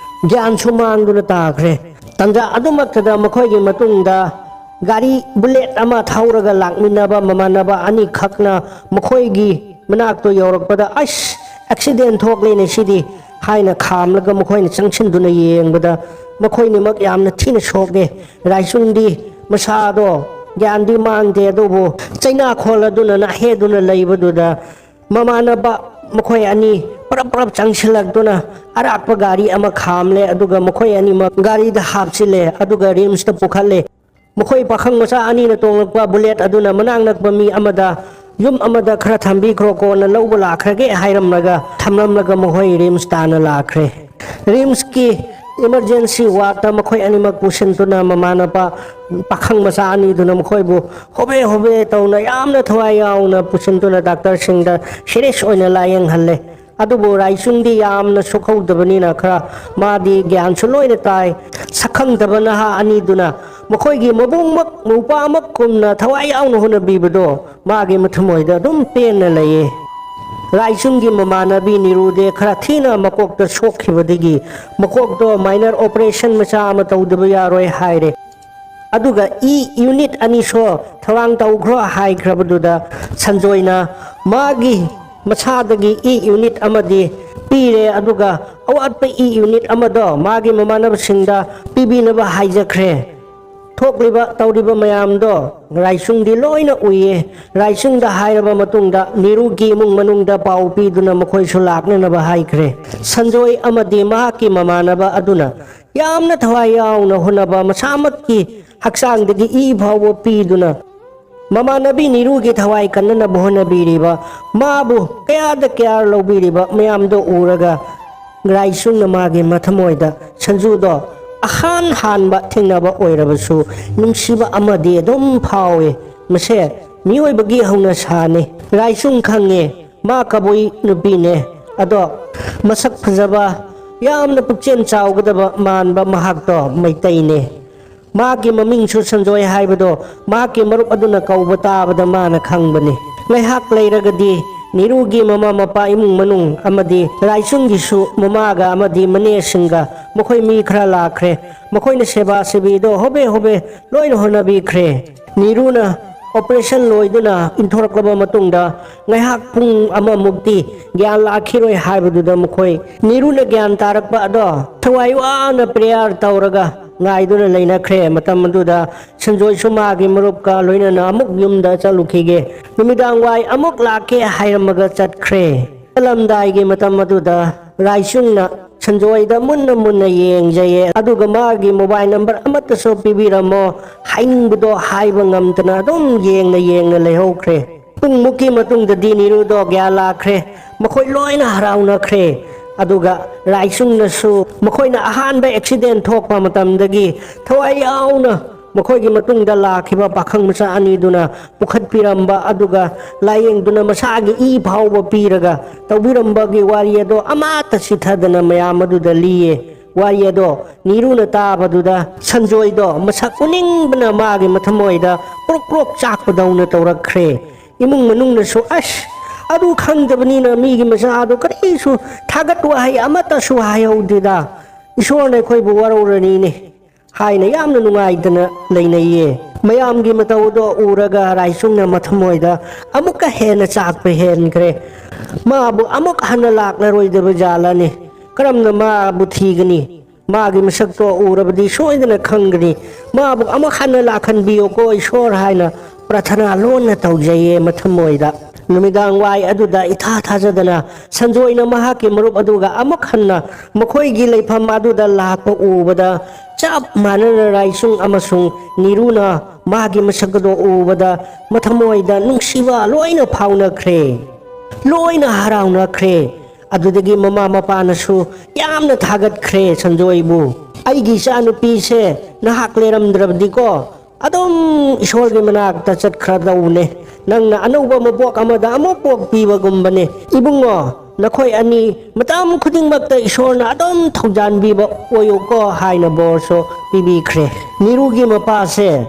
ꯒ꯭ꯌꯥꯟꯁꯨ ꯃꯥꯡꯗꯨꯅ ꯇꯥꯈ꯭ꯔꯦ꯫ ꯇꯟꯖꯥ ꯑꯗꯨꯃꯛꯇꯗ ꯃꯈꯣꯏꯒꯤ ꯃꯇꯨꯡꯗ ꯒꯥꯔꯤ ꯕꯨꯂꯦꯠ ꯑꯃ ꯊꯧꯔꯒ ꯂꯥꯛꯃꯤꯟꯅꯕ ꯃꯃꯥꯟꯅꯕ ꯑꯅꯤꯈꯛꯅ ꯃꯈꯣꯏꯒꯤ ꯃꯅꯥꯛꯇ ꯌꯧꯔꯛꯄꯗ, "ꯑꯁ, ꯑꯦꯛꯁꯤꯗꯦꯟ ꯊꯣꯛꯂꯦꯅꯦ ꯁꯤꯗꯤ" ꯍꯥꯏꯅ ꯈꯥꯝꯂꯒ ꯃꯈꯣꯏꯅ ꯆꯪꯁꯤꯟꯗꯨꯅ ꯌꯦꯡꯕꯗ, ꯃꯈꯣꯏꯅꯤꯃꯛ ꯌꯥꯝꯅ ꯊꯤꯅ ꯁꯣꯛꯑꯦ꯫ ꯔꯥꯏꯆꯨꯡꯗꯤ ꯃꯁꯥꯗꯣ ꯒ꯭ꯌꯥꯟꯗꯤ ꯃꯥꯡꯗꯦ, ꯑꯗꯨꯕꯨ ꯆꯩꯅꯥ ꯈꯣꯜꯂꯗꯨꯅ ꯅꯥꯍꯦꯗꯨꯅ ꯂꯩꯕꯗꯨꯗ, ꯃꯃꯥꯟꯅꯕ ꯃꯈꯣꯏ ꯑꯅꯤ ꯄꯔꯞ ꯄꯔꯞ ꯆꯪꯁꯤꯜꯂꯛꯇꯨꯅ ꯑꯔꯥꯛꯄ ꯒꯥꯔꯤ ꯑꯃ ꯈꯥꯝꯂꯦ, ꯑꯗꯨꯒ ꯃꯈꯣꯏ ꯑꯅꯤꯃꯛ ꯒꯥꯔꯤꯗ ꯍꯥꯞꯆꯤꯜꯂꯦ, ꯑꯗꯨꯒ ꯔꯤꯝꯁꯇ ꯄꯨꯈꯠꯂꯦ꯫ ꯃꯈꯣꯏ ꯄꯥꯈꯪ ꯃꯆꯥ ꯑꯅꯤꯅ ꯇꯣꯡꯂꯛꯄ ꯕꯨꯂꯦꯠ ꯑꯗꯨꯅ ꯃꯅꯥꯛ ꯅꯛꯄ ꯃꯤ ꯑꯃꯗ, ꯌꯨꯝ ꯑꯃꯗ ꯈꯔ ꯊꯝꯕꯤꯈ꯭ꯔꯣ, ꯀꯣꯟꯅ ꯂꯧꯕ ꯂꯥꯛꯈ꯭ꯔꯒꯦ ꯍꯥꯏꯔꯝꯂꯒ ꯊꯝꯂꯝꯂꯒ ꯃꯈꯣꯏ ꯔꯤꯝꯁ ꯇꯥꯟꯅ ꯂꯥꯛꯈ꯭ꯔꯦ꯫ ꯔꯤꯝꯁꯀꯤ ꯏꯃꯔꯖꯦꯟꯁꯤ ꯋꯥꯔꯗꯇ ꯃꯈꯣꯏ ꯑꯅꯤꯃꯛ ꯄꯨꯁꯤꯟꯗꯨꯅ ꯃꯃꯥꯟꯅꯕ ꯄꯥꯈꯪ ꯃꯆꯥ ꯑꯅꯤꯗꯨꯅ ꯃꯈꯣꯏꯕꯨ ꯍꯣꯕꯦ ꯍꯣꯕꯦ ꯇꯧꯅ ꯌꯥꯝꯅ ꯊꯋꯥꯏ ꯌꯥꯎꯅ ꯄꯨꯁꯤꯟꯗꯨꯅ ꯗꯥꯛꯇꯔꯁꯤꯡꯗ ꯁꯤꯔꯤꯌꯁ ꯑꯣꯏꯅ ꯂꯥꯌꯦꯡꯍꯜꯂꯦ꯫ ꯑꯗꯨꯕꯨ ꯔꯥꯏꯆꯨꯡꯗꯤ ꯌꯥꯝꯅ ꯁꯣꯛꯍꯧꯗꯕꯅꯤꯅ ꯈꯔ ꯃꯥꯗꯤ ꯒ꯭ꯌꯥꯟꯁꯨ ꯂꯣꯏꯅ ꯇꯥꯏ꯫ ꯁꯛꯈꯪꯗꯕ ꯅꯍꯥ ꯑꯅꯤꯗꯨꯅ ꯃꯈꯣꯏꯒꯤ ꯃꯕꯨꯡꯃꯛ ꯃꯧꯄꯥꯃꯛ ꯀꯨꯝꯅ ꯊꯋꯥꯏ ꯌꯥꯎꯅ ꯍꯣꯠꯅꯕꯤꯕꯗꯣ ꯃꯥꯒꯤ ꯃꯊꯃꯣꯏꯗ ꯑꯗꯨꯝ ꯄꯦꯟꯅ ꯂꯩꯌꯦ꯫ ꯔꯥꯏꯆꯨꯡꯒꯤ ꯃꯃꯥꯟꯅꯕꯤ ꯅꯤꯔꯨꯗꯦ ꯈꯔ ꯊꯤꯅ ꯃꯀꯣꯛꯇ ꯁꯣꯛꯈꯤꯕꯗꯒꯤ ꯃꯀꯣꯛꯇꯣ ꯃꯥꯏꯅꯔ ꯑꯣꯄꯔꯦꯁꯟ ꯃꯆꯥ ꯑꯃ ꯇꯧꯗꯕ ꯌꯥꯔꯣꯏ ꯍꯥꯏꯔꯦ꯫ ꯑꯗꯨꯒ ꯏ ꯌꯨꯅꯤꯠ ꯑꯅꯤ ꯁꯣ ꯊꯧꯔꯥꯡ ꯇꯧꯈ꯭ꯔꯣ ꯍꯥꯏꯈ꯭ꯔꯕꯗꯨꯗ ꯁꯟꯖꯣꯏꯅ ꯃꯥꯒꯤ ꯃꯁꯥꯗꯒꯤ ꯏ ꯌꯨꯅꯤꯠ ꯑꯃꯗꯤ ꯄꯤꯔꯦ, ꯑꯗꯨꯒ ꯑꯋꯥꯠꯄ ꯏ ꯌꯨꯅꯤꯠ ꯑꯃꯗꯣ ꯃꯥꯒꯤ ꯃꯃꯥꯟꯅꯕꯁꯤꯡꯗ ꯄꯤꯕꯤꯅꯕ ꯍꯥꯏꯖꯈ꯭ꯔꯦ꯫ ꯊꯣꯛꯂꯤꯕ ꯇꯧꯔꯤꯕ ꯃꯌꯥꯝꯗꯣ ꯔꯥꯏꯆꯨꯡꯗꯤ ꯂꯣꯏꯅ ꯎꯏꯌꯦ꯫ ꯔꯥꯏꯆꯨꯡꯗ ꯍꯥꯏꯔꯕ ꯃꯇꯨꯡꯗ ꯅꯤꯔꯨꯒꯤ ꯏꯃꯨꯡ ꯃꯅꯨꯡꯗ ꯄꯥꯎ ꯄꯤꯗꯨꯅ ꯃꯈꯣꯏꯁꯨ ꯂꯥꯛꯅꯅꯕ ꯍꯥꯏꯈ꯭ꯔꯦ꯫ ꯁꯟꯖꯣꯏ ꯑꯃꯗꯤ ꯃꯍꯥꯛꯀꯤ ꯃꯃꯥꯟꯅꯕ ꯑꯗꯨꯅ ꯌꯥꯝꯅ ꯊꯋꯥꯏ ꯌꯥꯎꯅ ꯍꯣꯠꯅꯕ, ꯃꯁꯥꯃꯛꯀꯤ ꯍꯛꯆꯥꯡꯗꯒꯤ ꯏ ꯐꯥꯎꯕ ꯄꯤꯗꯨꯅ ꯃꯃꯥꯟꯅꯕꯤ ꯅꯤꯔꯨꯒꯤ ꯊꯋꯥꯏ ꯀꯟꯅꯅꯕ ꯍꯣꯠꯅꯕꯤꯔꯤꯕ, ꯃꯥꯕꯨ ꯀꯌꯥꯗ ꯀꯤꯌꯥꯔ ꯂꯧꯕꯤꯔꯤꯕ ꯃꯌꯥꯝꯗꯣ ꯎꯔꯒ ꯔꯥꯏꯆꯨꯡꯅ ꯃꯥꯒꯤ ꯃꯊꯃꯣꯏꯗ ꯁꯟꯖꯨꯗꯣ ꯑꯍꯥꯟ ꯍꯥꯟꯕ ꯊꯦꯡꯅꯕ ꯑꯣꯏꯔꯕꯁꯨ ꯅꯨꯡꯁꯤꯕ ꯑꯃꯗꯤ ꯑꯗꯨꯝ ꯐꯥꯎꯏ꯫ ꯃꯁꯦ ꯃꯤꯑꯣꯏꯕꯒꯤ ꯍꯧꯅꯁꯥꯅꯤ꯫ ꯔꯥꯏꯆꯨꯡ ꯈꯪꯉꯦ ꯃꯥ ꯀꯕꯨꯏ ꯅꯨꯄꯤꯅꯦ, ꯑꯗꯣ ꯃꯁꯛ ꯐꯖꯕ, ꯌꯥꯝꯅ ꯄꯨꯛꯆꯦꯜ ꯆꯥꯎꯒꯗꯕ ꯃꯥꯟꯕ ꯃꯍꯥꯛꯇꯣ ꯃꯩꯇꯩꯅꯦ꯫ ꯃꯍꯥꯛꯀꯤ ꯃꯃꯤꯡꯁꯨ ꯁꯟꯖꯣꯏ ꯍꯥꯏꯕꯗꯣ ꯃꯍꯥꯛꯀꯤ ꯃꯔꯨꯞ ꯑꯗꯨꯅ ꯀꯧꯕ ꯇꯥꯕꯗ ꯃꯥꯅ ꯈꯪꯕꯅꯤ꯫ ꯉꯥꯏꯍꯥꯛ ꯂꯩꯔꯒꯗꯤ ꯅꯤꯔꯨꯒꯤ ꯃꯃꯥ ꯃꯄꯥ, ꯏꯃꯨꯡ ꯃꯅꯨꯡ ꯑꯃꯗꯤ ꯔꯥꯏꯆꯨꯡꯒꯤꯁꯨ ꯃꯃꯥꯒ ꯑꯃꯗꯤ ꯃꯅꯦꯁꯤꯡꯒ ꯃꯈꯣꯏ ꯃꯤ ꯈꯔ ꯂꯥꯛꯈ꯭ꯔꯦ꯫ ꯃꯈꯣꯏꯅ ꯁꯦꯕꯥ ꯁꯦꯕꯤꯗꯣ ꯍꯣꯕꯦ ꯍꯣꯕꯦ ꯂꯣꯏꯅ ꯍꯣꯠꯅꯕꯤꯈ꯭ꯔꯦ꯫ ꯅꯤꯔꯨꯅ ꯑꯣꯄꯔꯦꯁꯟ ꯂꯣꯏꯗꯨꯅ ꯏꯟꯊꯣꯔꯛꯂꯕ ꯃꯇꯨꯡꯗ ꯉꯥꯏꯍꯥꯛ ꯄꯨꯡ ꯑꯃꯃꯨꯛꯇꯤ ꯒ꯭ꯌꯥꯟ ꯂꯥꯛꯈꯤꯔꯣꯏ ꯍꯥꯏꯕꯗꯨꯗ ꯃꯈꯣꯏ ꯅꯤꯔꯨꯅ ꯒ꯭ꯌꯥꯟ ꯇꯥꯔꯛꯄ ꯑꯗꯣ ꯊꯋꯥꯏ ꯋꯥꯅ ꯄ꯭ꯔꯦꯌꯔ ꯇꯧꯔꯒ ꯉꯥꯏꯗꯨꯅ ꯂꯩꯅꯈ꯭ꯔꯦ꯫ ꯃꯇꯝ ꯑꯗꯨꯗ ꯁꯟꯖꯣꯏꯁꯨ ꯃꯥꯒꯤ ꯃꯔꯨꯞꯀ ꯂꯣꯏꯅꯅ ꯑꯃꯨꯛ ꯌꯨꯝꯗ ꯆꯠꯂꯨꯈꯤꯒꯦ, ꯅꯨꯃꯤꯗꯥꯡ ꯋꯥꯏ ꯑꯃꯨꯛ ꯂꯥꯛꯀꯦ ꯍꯥꯏꯔꯝꯃꯒ ꯆꯠꯈ꯭ꯔꯦ꯫ ꯆꯠꯂꯝꯗꯥꯏꯒꯤ ꯃꯇꯝ ꯑꯗꯨꯗ ꯔꯥꯏꯆꯨꯡꯅ ꯁꯟꯖꯣꯏꯗ ꯃꯨꯟꯅ ꯃꯨꯟꯅ ꯌꯦꯡꯖꯩꯌꯦ, ꯑꯗꯨꯒ ꯃꯥꯒꯤ ꯃꯣꯕꯥꯏꯜ ꯅꯝꯕꯔ ꯑꯃꯠꯇꯁꯨ ꯄꯤꯕꯤꯔꯝꯃꯣ, ꯍꯥꯏꯅꯤꯡꯕꯗꯣ ꯍꯥꯏꯕ ꯉꯝꯗꯅ ꯑꯗꯨꯝ ꯌꯦꯡꯅ ꯌꯦꯡꯅ ꯂꯩꯍꯧꯈ꯭ꯔꯦ꯫ ꯄꯨꯡꯃꯨꯛꯀꯤ ꯃꯇꯨꯡꯗꯗꯤ ꯅꯤꯔꯨꯗꯣ ꯒ꯭ꯌꯥꯟ ꯂꯥꯛꯈ꯭ꯔꯦ꯫ ꯃꯈꯣꯏ ꯂꯣꯏꯅ ꯍꯔꯥꯎꯅꯈ꯭ꯔꯦ꯫ ꯑꯗꯨꯒ ꯔꯥꯏꯆꯨꯡꯅꯁꯨ ꯃꯈꯣꯏꯅ ꯑꯍꯥꯟꯕ ꯑꯦꯛꯁꯤꯗꯦꯟ ꯊꯣꯛꯄ ꯃꯇꯝꯗꯒꯤ ꯊꯋꯥꯏ ꯌꯥꯎꯅ ꯃꯈꯣꯏꯒꯤ ꯃꯇꯨꯡꯗ ꯂꯥꯛꯈꯤꯕ ꯄꯥꯈꯪ ꯃꯆꯥ ꯑꯅꯤꯗꯨꯅ ꯄꯨꯈꯠꯄꯤꯔꯝꯕ ꯑꯗꯨꯒ ꯂꯥꯏꯌꯦꯡꯗꯨꯅ ꯃꯁꯥꯒꯤ ꯏ ꯐꯥꯎꯕ ꯄꯤꯔꯒ ꯇꯧꯕꯤꯔꯝꯕꯒꯤ ꯋꯥꯔꯤ ꯑꯗꯣ ꯑꯃꯠꯇ ꯆꯤꯊꯗꯅ ꯃꯌꯥꯝ ꯑꯗꯨꯗ ꯂꯤꯌꯦ꯫ ꯋꯥꯔꯤ ꯑꯗꯣ ꯅꯤꯔꯨꯅ ꯇꯥꯕꯗꯨꯗ ꯁꯟꯖꯣꯏꯗꯣ ꯃꯁꯛ ꯎꯅꯤꯡꯕꯅ ꯃꯥꯒꯤ ꯃꯊꯃꯣꯏꯗ ꯄ꯭ꯔꯣꯛ ꯄ꯭ꯔꯣꯛ ꯆꯥꯛꯄꯗꯧꯅ ꯇꯧꯔꯛꯈ꯭ꯔꯦ꯫ ꯏꯃꯨꯡ ꯃꯅꯨꯡꯅꯁꯨ ꯑꯁ ꯑꯗꯨ ꯈꯪꯗꯕꯅꯤꯅ ꯃꯤꯒꯤ ꯃꯆꯥꯗꯣ ꯀꯔꯤꯁꯨ ꯊꯥꯒꯠ ꯋꯥꯍꯩ ꯑꯃꯠꯇꯁꯨ ꯍꯥꯏꯍꯧꯗꯦꯗ, ꯏꯁꯣꯔꯅ ꯑꯩꯈꯣꯏꯕꯨ ꯋꯥꯔꯧꯔꯅꯤꯅꯦ ꯍꯥꯏꯅ ꯌꯥꯝꯅ ꯅꯨꯡꯉꯥꯏꯇꯅ ꯂꯩꯅꯩꯌꯦ꯫ ꯃꯌꯥꯝꯒꯤ ꯃꯇꯧꯗꯣ ꯎꯔꯒ ꯔꯥꯏꯆꯨꯡꯅ ꯃꯊꯃꯣꯏꯗ ꯑꯃꯨꯛꯀ ꯍꯦꯟꯅ ꯆꯥꯛꯄ ꯍꯦꯟꯈ꯭ꯔꯦ꯫ ꯃꯥꯕꯨ ꯑꯃꯨꯛ ꯍꯟꯅ ꯂꯥꯛꯂꯔꯣꯏꯗꯕ ꯖꯥꯠꯂꯅꯦ? ꯀꯔꯝꯅ ꯃꯥꯕꯨ ꯊꯤꯒꯅꯤ? ꯃꯥꯒꯤ ꯃꯁꯛꯇꯣ ꯎꯔꯕꯗꯤ ꯁꯣꯏꯗꯅ ꯈꯪꯒꯅꯤ꯫ ꯃꯥꯕꯨ ꯑꯃꯨꯛ ꯍꯟꯅ ꯂꯥꯛꯍꯟꯕꯤꯌꯨꯀꯣ ꯏꯁꯣꯔ ꯍꯥꯏꯅ ꯄ꯭ꯔꯥꯊꯅꯥ ꯂꯣꯟꯅ ꯇꯧꯖꯩꯌꯦ ꯃꯊꯃꯣꯏꯗ꯫ ꯅꯨꯃꯤꯗꯥꯡ ꯋꯥꯏ ꯑꯗꯨꯗ ꯏꯊꯥ ꯊꯥꯖꯗꯅ ꯁꯟꯖꯣꯏꯅ ꯃꯍꯥꯛꯀꯤ ꯃꯔꯨꯞ ꯑꯗꯨꯒ ꯑꯃꯨꯛ ꯍꯟꯅ ꯃꯈꯣꯏꯒꯤ ꯂꯩꯐꯝ ꯑꯗꯨꯗ ꯂꯥꯛꯄ ꯎꯕꯗ ꯆꯞ ꯃꯥꯟꯅꯅ ꯔꯥꯏꯁꯨꯡ ꯑꯃꯁꯨꯡ ꯅꯤꯔꯨꯅ ꯃꯥꯒꯤ ꯃꯁꯛ ꯑꯗꯨ ꯎꯕꯗ ꯃꯊꯃꯣꯏꯗ ꯅꯨꯡꯁꯤꯕ ꯂꯣꯏꯅ ꯐꯥꯎꯅꯈ꯭ꯔꯦ꯫ ꯂꯣꯏꯅ ꯍꯔꯥꯎꯅꯈ꯭ꯔꯦ꯫ ꯑꯗꯨꯗꯒꯤ ꯃꯃꯥ ꯃꯄꯥꯅꯁꯨ ꯌꯥꯝꯅ ꯊꯥꯒꯠꯈ꯭ꯔꯦ ꯁꯟꯖꯣꯏꯕꯨ꯫ "ꯑꯩꯒꯤ ꯏꯆꯥꯅꯨꯄꯤꯁꯦ ꯅꯍꯥꯛ ꯂꯩꯔꯝꯗ꯭ꯔꯕꯗꯤꯀꯣ ꯑꯗꯨꯝ ꯏꯁꯣꯔꯒꯤ ꯃꯅꯥꯛꯇ ꯆꯠꯈ꯭ꯔꯗꯧꯕꯅꯦ꯫ ꯅꯪꯅ ꯑꯅꯧꯕ ꯃꯄꯣꯛ ꯑꯃꯗ ꯑꯃꯨꯛ ꯄꯣꯛꯄꯤꯕꯒꯨꯝꯕꯅꯦ꯫ ꯏꯕꯨꯡꯉꯣ, ꯅꯈꯣꯏ ꯑꯅꯤ ꯃꯇꯝ ꯈꯨꯗꯤꯡꯃꯛꯇ ꯏꯁꯣꯔꯅ ꯑꯗꯨꯝ ꯊꯧꯖꯥꯟꯕꯤꯕ ꯑꯣꯏꯌꯨꯀꯣ" ꯍꯥꯏꯅ ꯕꯣꯔꯁꯨ ꯄꯤꯕꯤꯈ꯭ꯔꯦ꯫ ꯅꯤꯔꯨꯒꯤ ꯃꯄꯥꯁꯦ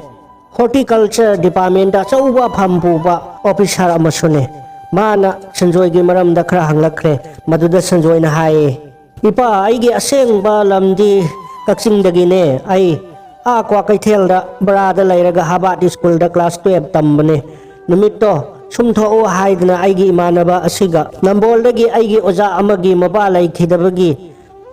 ꯍꯣꯔꯇꯤꯀꯜꯆꯔ ꯗꯤꯄꯥꯔꯠꯃꯦꯟꯗ ꯑꯆꯧꯕ ꯐꯝ ꯄꯨꯕ ꯑꯣꯐꯤꯁꯥꯔ ꯑꯃꯁꯨꯅꯦ꯫ ꯃꯥꯅ ꯁꯟꯖꯣꯏꯒꯤ ꯃꯔꯝꯗ ꯈꯔ ꯍꯪꯂꯛꯈ꯭ꯔꯦ꯫ ꯃꯗꯨꯗ ꯁꯟꯖꯣꯏꯅ ꯍꯥꯏꯌꯦ, "ꯏꯄꯥ, ꯑꯩꯒꯤ ꯑꯁꯦꯡꯕ ꯂꯝꯗꯤ ꯀꯛꯆꯤꯡꯗꯒꯤꯅꯦ꯫ ꯑꯩ ꯑꯥ ꯀ꯭ꯋꯥꯀꯩꯊꯦꯜꯗ ꯕꯔꯥꯗ ꯂꯩꯔꯒ ꯍꯥꯕꯥꯠ ꯁ꯭ꯀꯨꯜꯗ ꯀ꯭ꯂꯥꯁ ꯇꯨꯌꯦꯜꯞ ꯇꯝꯕꯅꯦ꯫ ꯅꯨꯃꯤꯠꯇꯣ ꯁꯨꯝ ꯊꯣꯛꯎ ꯍꯥꯏꯗꯅ ꯑꯩꯒꯤ ꯏꯃꯥꯟꯅꯕ ꯑꯁꯤꯒ ꯅꯝꯕꯣꯜꯗꯒꯤ ꯑꯩꯒꯤ ꯑꯣꯖꯥ ꯑꯃꯒꯤ ꯃꯄꯥ ꯂꯩꯈꯤꯗꯕꯒꯤ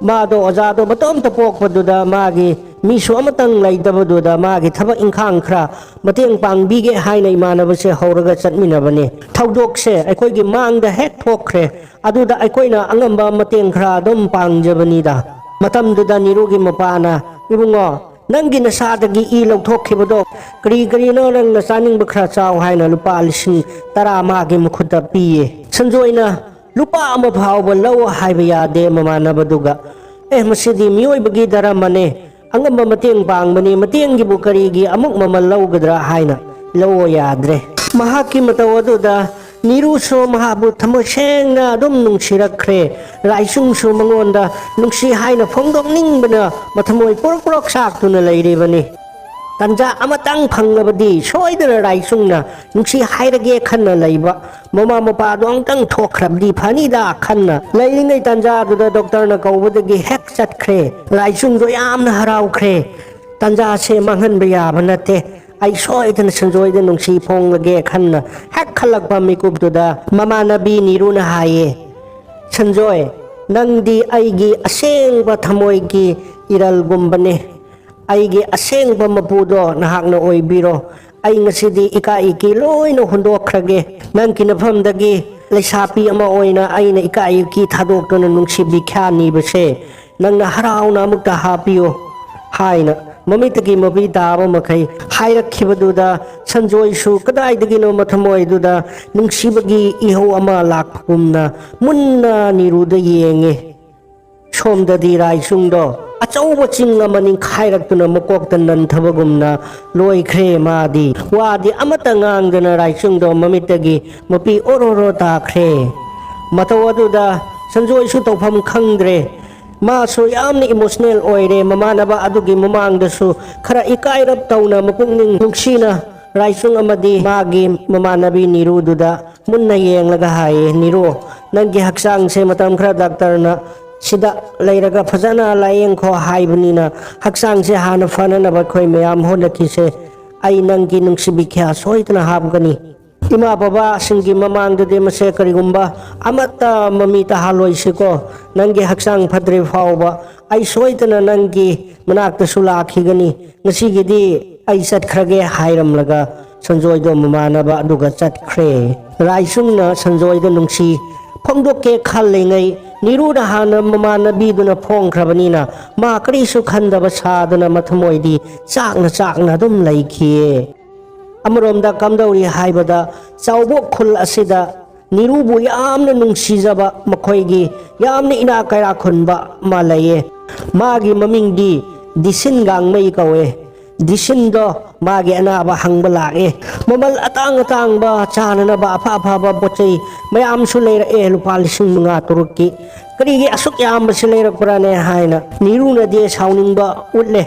ꯃꯥꯗꯣ ꯑꯣꯖꯥꯗꯣ ꯃꯇꯣꯝꯇ ꯄꯣꯛꯄꯗꯨꯗ ꯃꯥꯒꯤ ꯃꯤꯁꯨ ꯑꯃꯇꯪ ꯂꯩꯇꯕꯗꯨꯗ ꯃꯥꯒꯤ ꯊꯕꯛ ꯏꯪꯈꯥꯡ ꯈꯔ ꯃꯇꯦꯡ ꯄꯥꯡꯕꯤꯒꯦ ꯍꯥꯏꯅ ꯏꯃꯥꯟꯅꯕꯁꯦ ꯍꯧꯔꯒ ꯆꯠꯃꯤꯟꯅꯕꯅꯦ꯫ ꯊꯧꯗꯣꯛꯁꯦ ꯑꯩꯈꯣꯏꯒꯤ ꯃꯥꯡꯗ ꯍꯦꯛ ꯊꯣꯛꯈ꯭ꯔꯦ꯫ ꯑꯗꯨꯗ ꯑꯩꯈꯣꯏꯅ ꯑꯉꯝꯕ ꯃꯇꯦꯡ ꯈꯔ ꯑꯗꯨꯝ ꯄꯥꯡꯖꯕꯅꯤꯗ"꯫ ꯃꯇꯝꯗꯨꯗ ꯅꯤꯔꯨꯒꯤ ꯃꯄꯥꯅ, "ꯏꯕꯨꯡꯉꯣ, ꯅꯪꯒꯤ ꯅꯁꯥꯗꯒꯤ ꯏ ꯂꯧꯊꯣꯛꯈꯤꯕꯗꯣ ꯀꯔꯤ ꯀꯔꯤꯅꯣ, ꯅꯪꯅ ꯆꯥꯅꯤꯡꯕ ꯈꯔ ꯆꯥꯎ" ꯍꯥꯏꯅ ꯂꯨꯄꯥ ꯂꯤꯁꯤꯡ ꯇꯔꯥ ꯃꯥꯒꯤ ꯃꯈꯨꯠꯇ ꯄꯤꯌꯦ꯫ ꯁꯟꯖꯣꯏꯅ, "ꯂꯨꯄꯥ ꯑꯃ ꯐꯥꯎꯕ ꯂꯧ" ꯍꯥꯏꯕ ꯌꯥꯗꯦ ꯃꯃꯥꯟꯅꯕꯗꯨꯒ꯫ "ꯑꯦ, ꯃꯁꯤꯗꯤ ꯃꯤꯑꯣꯏꯕꯒꯤ ꯙꯔꯃꯅꯦ, ꯑꯉꯝꯕ ꯃꯇꯦꯡ ꯄꯥꯡꯕꯅꯤ, ꯃꯇꯦꯡꯒꯤꯕꯨ ꯀꯔꯤꯒꯤ ꯑꯃꯨꯛ ꯃꯃꯜ ꯂꯧꯒꯗ꯭ꯔꯥ" ꯍꯥꯏꯅ ꯂꯧꯑꯣ ꯌꯥꯗ꯭ꯔꯦ꯫ ꯃꯍꯥꯛꯀꯤ ꯃꯇꯧ ꯑꯗꯨꯗ ꯅꯤꯔꯨꯁꯨ ꯃꯍꯥꯛꯄꯨ ꯊꯃꯣꯏ ꯁꯦꯡꯅ ꯑꯗꯨꯝ ꯅꯨꯡꯁꯤꯔꯛꯈ꯭ꯔꯦ꯫ ꯔꯥꯏꯁꯨꯡꯁꯨ ꯃꯉꯣꯟꯗ ꯅꯨꯡꯁꯤ ꯍꯥꯏꯅ ꯐꯣꯡꯗꯣꯛꯅꯤꯡꯕꯅ ꯃꯊꯃꯣꯏ ꯄꯨꯔꯛ ꯄꯨꯔꯛ ꯆꯥꯛꯇꯨꯅ ꯂꯩꯔꯤꯕꯅꯤ꯫ ꯇꯟꯖꯥ ꯑꯃꯇꯪ ꯐꯪꯂꯕꯗꯤ ꯁꯣꯏꯗꯅ ꯔꯥꯏꯁꯨꯡꯅ ꯅꯨꯡꯁꯤ ꯍꯥꯏꯔꯒꯦ ꯈꯟꯅ ꯂꯩꯕ ꯃꯃꯥ ꯃꯄꯥꯗꯣ ꯑꯃꯨꯛꯇꯪ ꯊꯣꯛꯈ꯭ꯔꯕꯗꯤ ꯐꯅꯤꯗ ꯈꯟꯅ ꯂꯩꯔꯤꯉꯩ ꯇꯟꯖꯥꯗꯨꯗ ꯗꯣꯛꯇꯔꯅ ꯀꯧꯕꯗꯒꯤ ꯍꯦꯛ ꯆꯠꯈ꯭ꯔꯦ꯫ ꯔꯥꯏꯁꯨꯡꯗꯣ ꯌꯥꯝꯅ ꯍꯔꯥꯎꯈ꯭ꯔꯦ꯫ "ꯇꯟꯖꯥꯁꯦ ꯃꯥꯡꯍꯟꯕ ꯌꯥꯕ ꯅꯠꯇꯦ꯫ ꯑꯩ ꯁꯣꯏꯗꯅ ꯁꯟꯖꯣꯏꯗ ꯅꯨꯡꯁꯤ ꯐꯣꯡꯂꯒꯦ ꯈꯟꯅ ꯍꯦꯛ ꯈꯜꯂꯛꯄ ꯃꯤꯀꯨꯞꯇꯨꯗ ꯃꯃꯥꯟꯅꯕꯤ ꯅꯤꯔꯨꯅ ꯍꯥꯏꯌꯦ, "ꯁꯟꯖꯣꯏ, ꯅꯪꯗꯤ ꯑꯩꯒꯤ ꯑꯁꯦꯡꯕ ꯊꯃꯣꯏꯒꯤ ꯏꯔꯜꯒꯨꯝꯕꯅꯦ꯫ ꯑꯩꯒꯤ ꯑꯁꯦꯡꯕ ꯃꯄꯨꯗꯣ ꯅꯍꯥꯛꯅ ꯑꯣꯏꯕꯤꯔꯣ꯫ ꯑꯩ ꯉꯁꯤꯗꯤ ꯏꯀꯥꯏ ꯏꯀꯤ ꯂꯣꯏꯅ ꯍꯨꯟꯗꯣꯛꯈ꯭ꯔꯒꯦ꯫ ꯅꯪꯒꯤ ꯅꯐꯝꯗꯒꯤ ꯂꯩꯁꯥꯕꯤ ꯑꯃ ꯑꯣꯏꯅ ꯑꯩꯅ ꯏꯀꯥꯏ ꯏꯀꯤ ꯊꯥꯗꯣꯛꯇꯨꯅ ꯅꯨꯡꯁꯤ ꯕꯤꯈ꯭ꯌꯥ ꯅꯤꯕꯁꯦ ꯅꯪꯅ ꯍꯔꯥꯎꯅ ꯑꯃꯨꯛꯇ ꯍꯥꯞꯄꯤꯌꯨ" ꯍꯥꯏꯅ ꯃꯃꯤꯠꯇꯒꯤ ꯃꯄꯤ ꯇꯥꯕ ꯃꯈꯩ ꯍꯥꯏꯔꯛꯈꯤꯕꯗꯨꯗ ꯁꯟꯖꯣꯏꯁꯨ ꯀꯗꯥꯏꯗꯒꯤꯅꯣ ꯃꯊꯃꯣꯏꯗꯨꯗ ꯅꯨꯡꯁꯤꯕꯒꯤ ꯏꯍꯧ ꯑꯃ ꯂꯥꯛꯄꯒꯨꯝꯅ ꯃꯨꯟꯅ ꯅꯤꯔꯨꯗ ꯌꯦꯡꯉꯦ꯫ ꯁꯣꯝꯗꯗꯤ ꯔꯥꯏꯆꯨꯡꯗꯣ ꯑꯆꯧꯕ ꯆꯤꯡ ꯑꯃ ꯅꯤꯡꯈꯥꯏꯔꯛꯇꯨꯅ ꯃꯀꯣꯛꯇ ꯅꯟꯊꯕꯒꯨꯝꯅ ꯂꯣꯏꯈ꯭ꯔꯦ꯫ ꯃꯥꯗꯤ ꯋꯥꯗꯤ ꯑꯃꯠꯇ ꯉꯥꯡꯗꯅ ꯔꯥꯏꯆꯨꯡꯗꯣ ꯃꯃꯤꯠꯇꯒꯤ ꯃꯄꯤ ꯑꯣꯔꯣ ꯑꯣꯔꯣ ꯇꯥꯈ꯭ꯔꯦ꯫ ꯃꯇꯧ ꯑꯗꯨꯗ ꯁꯟꯖꯣꯏꯁꯨ ꯇꯧꯐꯝ ꯈꯪꯗ꯭ꯔꯦ꯫ ꯃꯥꯁꯨ ꯌꯥꯝꯅ ꯏꯃꯣꯁꯅꯦꯜ ꯑꯣꯏꯔꯦ꯫ ꯃꯃꯥꯟꯅꯕ ꯑꯗꯨꯒꯤ ꯃꯃꯥꯡꯗꯁꯨ ꯈꯔ ꯏꯀꯥꯏꯔꯞ ꯇꯧꯅ ꯃꯄꯨꯛꯅꯤꯡ ꯅꯨꯡꯁꯤꯅ ꯔꯥꯏꯆꯨꯡ ꯑꯃꯗꯤ ꯃꯥꯒꯤ ꯃꯃꯥꯟꯅꯕꯤ ꯅꯤꯔꯨꯗꯨꯗ ꯃꯨꯟꯅ ꯌꯦꯡꯂꯒ ꯍꯥꯏꯌꯦ, "ꯅꯤꯔꯨ, ꯅꯪꯒꯤ ꯍꯛꯆꯥꯡꯁꯦ ꯃꯇꯝ ꯈꯔ ꯗꯥꯛꯇꯔꯅ ꯁꯤꯗ ꯂꯩꯔꯒ ꯐꯖꯅ ꯂꯥꯏꯌꯦꯡꯈꯣ ꯍꯥꯏꯕꯅꯤꯅ ꯍꯛꯆꯥꯡꯁꯦ ꯍꯥꯟꯅ ꯐꯅꯅꯕ ꯑꯩꯈꯣꯏ ꯃꯌꯥꯝ ꯍꯣꯠꯅꯈꯤꯁꯦ꯫ ꯑꯩ ꯅꯪꯒꯤ ꯅꯨꯡꯁꯤꯕꯤ ꯈ꯭ꯌꯥ ꯁꯣꯏꯗꯅ ꯍꯥꯞꯀꯅꯤ꯫ ꯏꯃꯥ ꯕꯕꯥꯁꯤꯡꯒꯤ ꯃꯃꯥꯡꯗꯗꯤ ꯃꯁꯦ ꯀꯔꯤꯒꯨꯝꯕ ꯑꯃꯠꯇ ꯃꯃꯤ ꯇꯥꯍꯜꯂꯣꯏꯁꯤꯀꯣ꯫ ꯅꯪꯒꯤ ꯍꯛꯆꯥꯡ ꯐꯠꯇ꯭ꯔꯤ ꯐꯥꯎꯕ ꯑꯩ ꯁꯣꯏꯗꯅ ꯅꯪꯒꯤ ꯃꯅꯥꯛꯇꯁꯨ ꯂꯥꯛꯈꯤꯒꯅꯤ꯫ ꯉꯁꯤꯒꯤꯗꯤ ꯑꯩ ꯆꯠꯈ꯭ꯔꯒꯦ" ꯍꯥꯏꯔꯝꯂꯒ ꯁꯟꯖꯣꯏꯗꯣ ꯃꯃꯥꯟꯅꯕ ꯑꯗꯨꯒ ꯆꯠꯈ꯭ꯔꯦ꯫ ꯔꯥꯏꯆꯨꯡꯅ ꯁꯟꯖꯣꯏꯗ ꯅꯨꯡꯁꯤ ꯐꯣꯡꯗꯣꯛꯀꯦ ꯈꯜꯂꯤꯉꯩ ꯅꯤꯔꯨꯅ ꯍꯥꯟꯅ ꯃꯃꯥꯟꯅꯕꯤꯗꯨꯅ ꯐꯣꯡꯈ꯭ꯔꯕꯅꯤꯅ ꯃꯥ ꯀꯔꯤꯁꯨ ꯈꯟꯗꯕ ꯁꯥꯗꯨꯅ ꯃꯊꯃꯣꯏꯗꯤ ꯆꯥꯛꯅ ꯆꯥꯛꯅ ꯑꯗꯨꯝ ꯂꯩꯈꯤꯌꯦ꯫ ꯑꯃꯔꯣꯝꯗ ꯀꯝꯗꯧꯔꯤ ꯍꯥꯏꯕꯗ ꯆꯥꯎꯕꯣꯛ ꯈꯨꯜ ꯑꯁꯤꯗ ꯅꯤꯔꯨꯕꯨ ꯌꯥꯝꯅ ꯅꯨꯡꯁꯤꯖꯕ ꯃꯈꯣꯏꯒꯤ ꯌꯥꯝꯅ ꯏꯅꯥꯛ ꯀꯩꯔꯥꯛ ꯈꯨꯟꯕ ꯑꯃ ꯂꯩꯌꯦ꯫ ꯃꯥꯒꯤ ꯃꯃꯤꯡꯗꯤ ꯗꯤꯁꯤꯟ ꯒꯥꯡꯃꯩ ꯀꯧꯋꯦ꯫ ꯗꯤꯁꯤꯟꯗꯣ ꯃꯥꯒꯤ ꯑꯅꯥꯕ ꯍꯪꯕ ꯂꯥꯛꯑꯦ꯫ ꯃꯃꯜ ꯑꯇꯥꯡ ꯑꯇꯥꯡꯕ ꯆꯥꯅꯅꯕ ꯑꯐ ꯑꯐꯕ ꯄꯣꯠ ꯆꯩ ꯃꯌꯥꯝꯁꯨ ꯂꯩꯔꯛꯑꯦ, ꯂꯨꯄꯥ ꯂꯤꯁꯤꯡ ꯃꯉꯥ ꯇꯔꯨꯛꯀꯤ꯫ "ꯀꯔꯤꯒꯤ ꯑꯁꯨꯛ ꯌꯥꯝꯕꯁꯤ ꯂꯩꯔꯛꯄ꯭ꯔꯥꯅꯦ?" ꯍꯥꯏꯅ ꯅꯤꯔꯨꯅꯗꯤ ꯁꯥꯎꯅꯤꯡꯕ ꯎꯠꯂꯦ꯫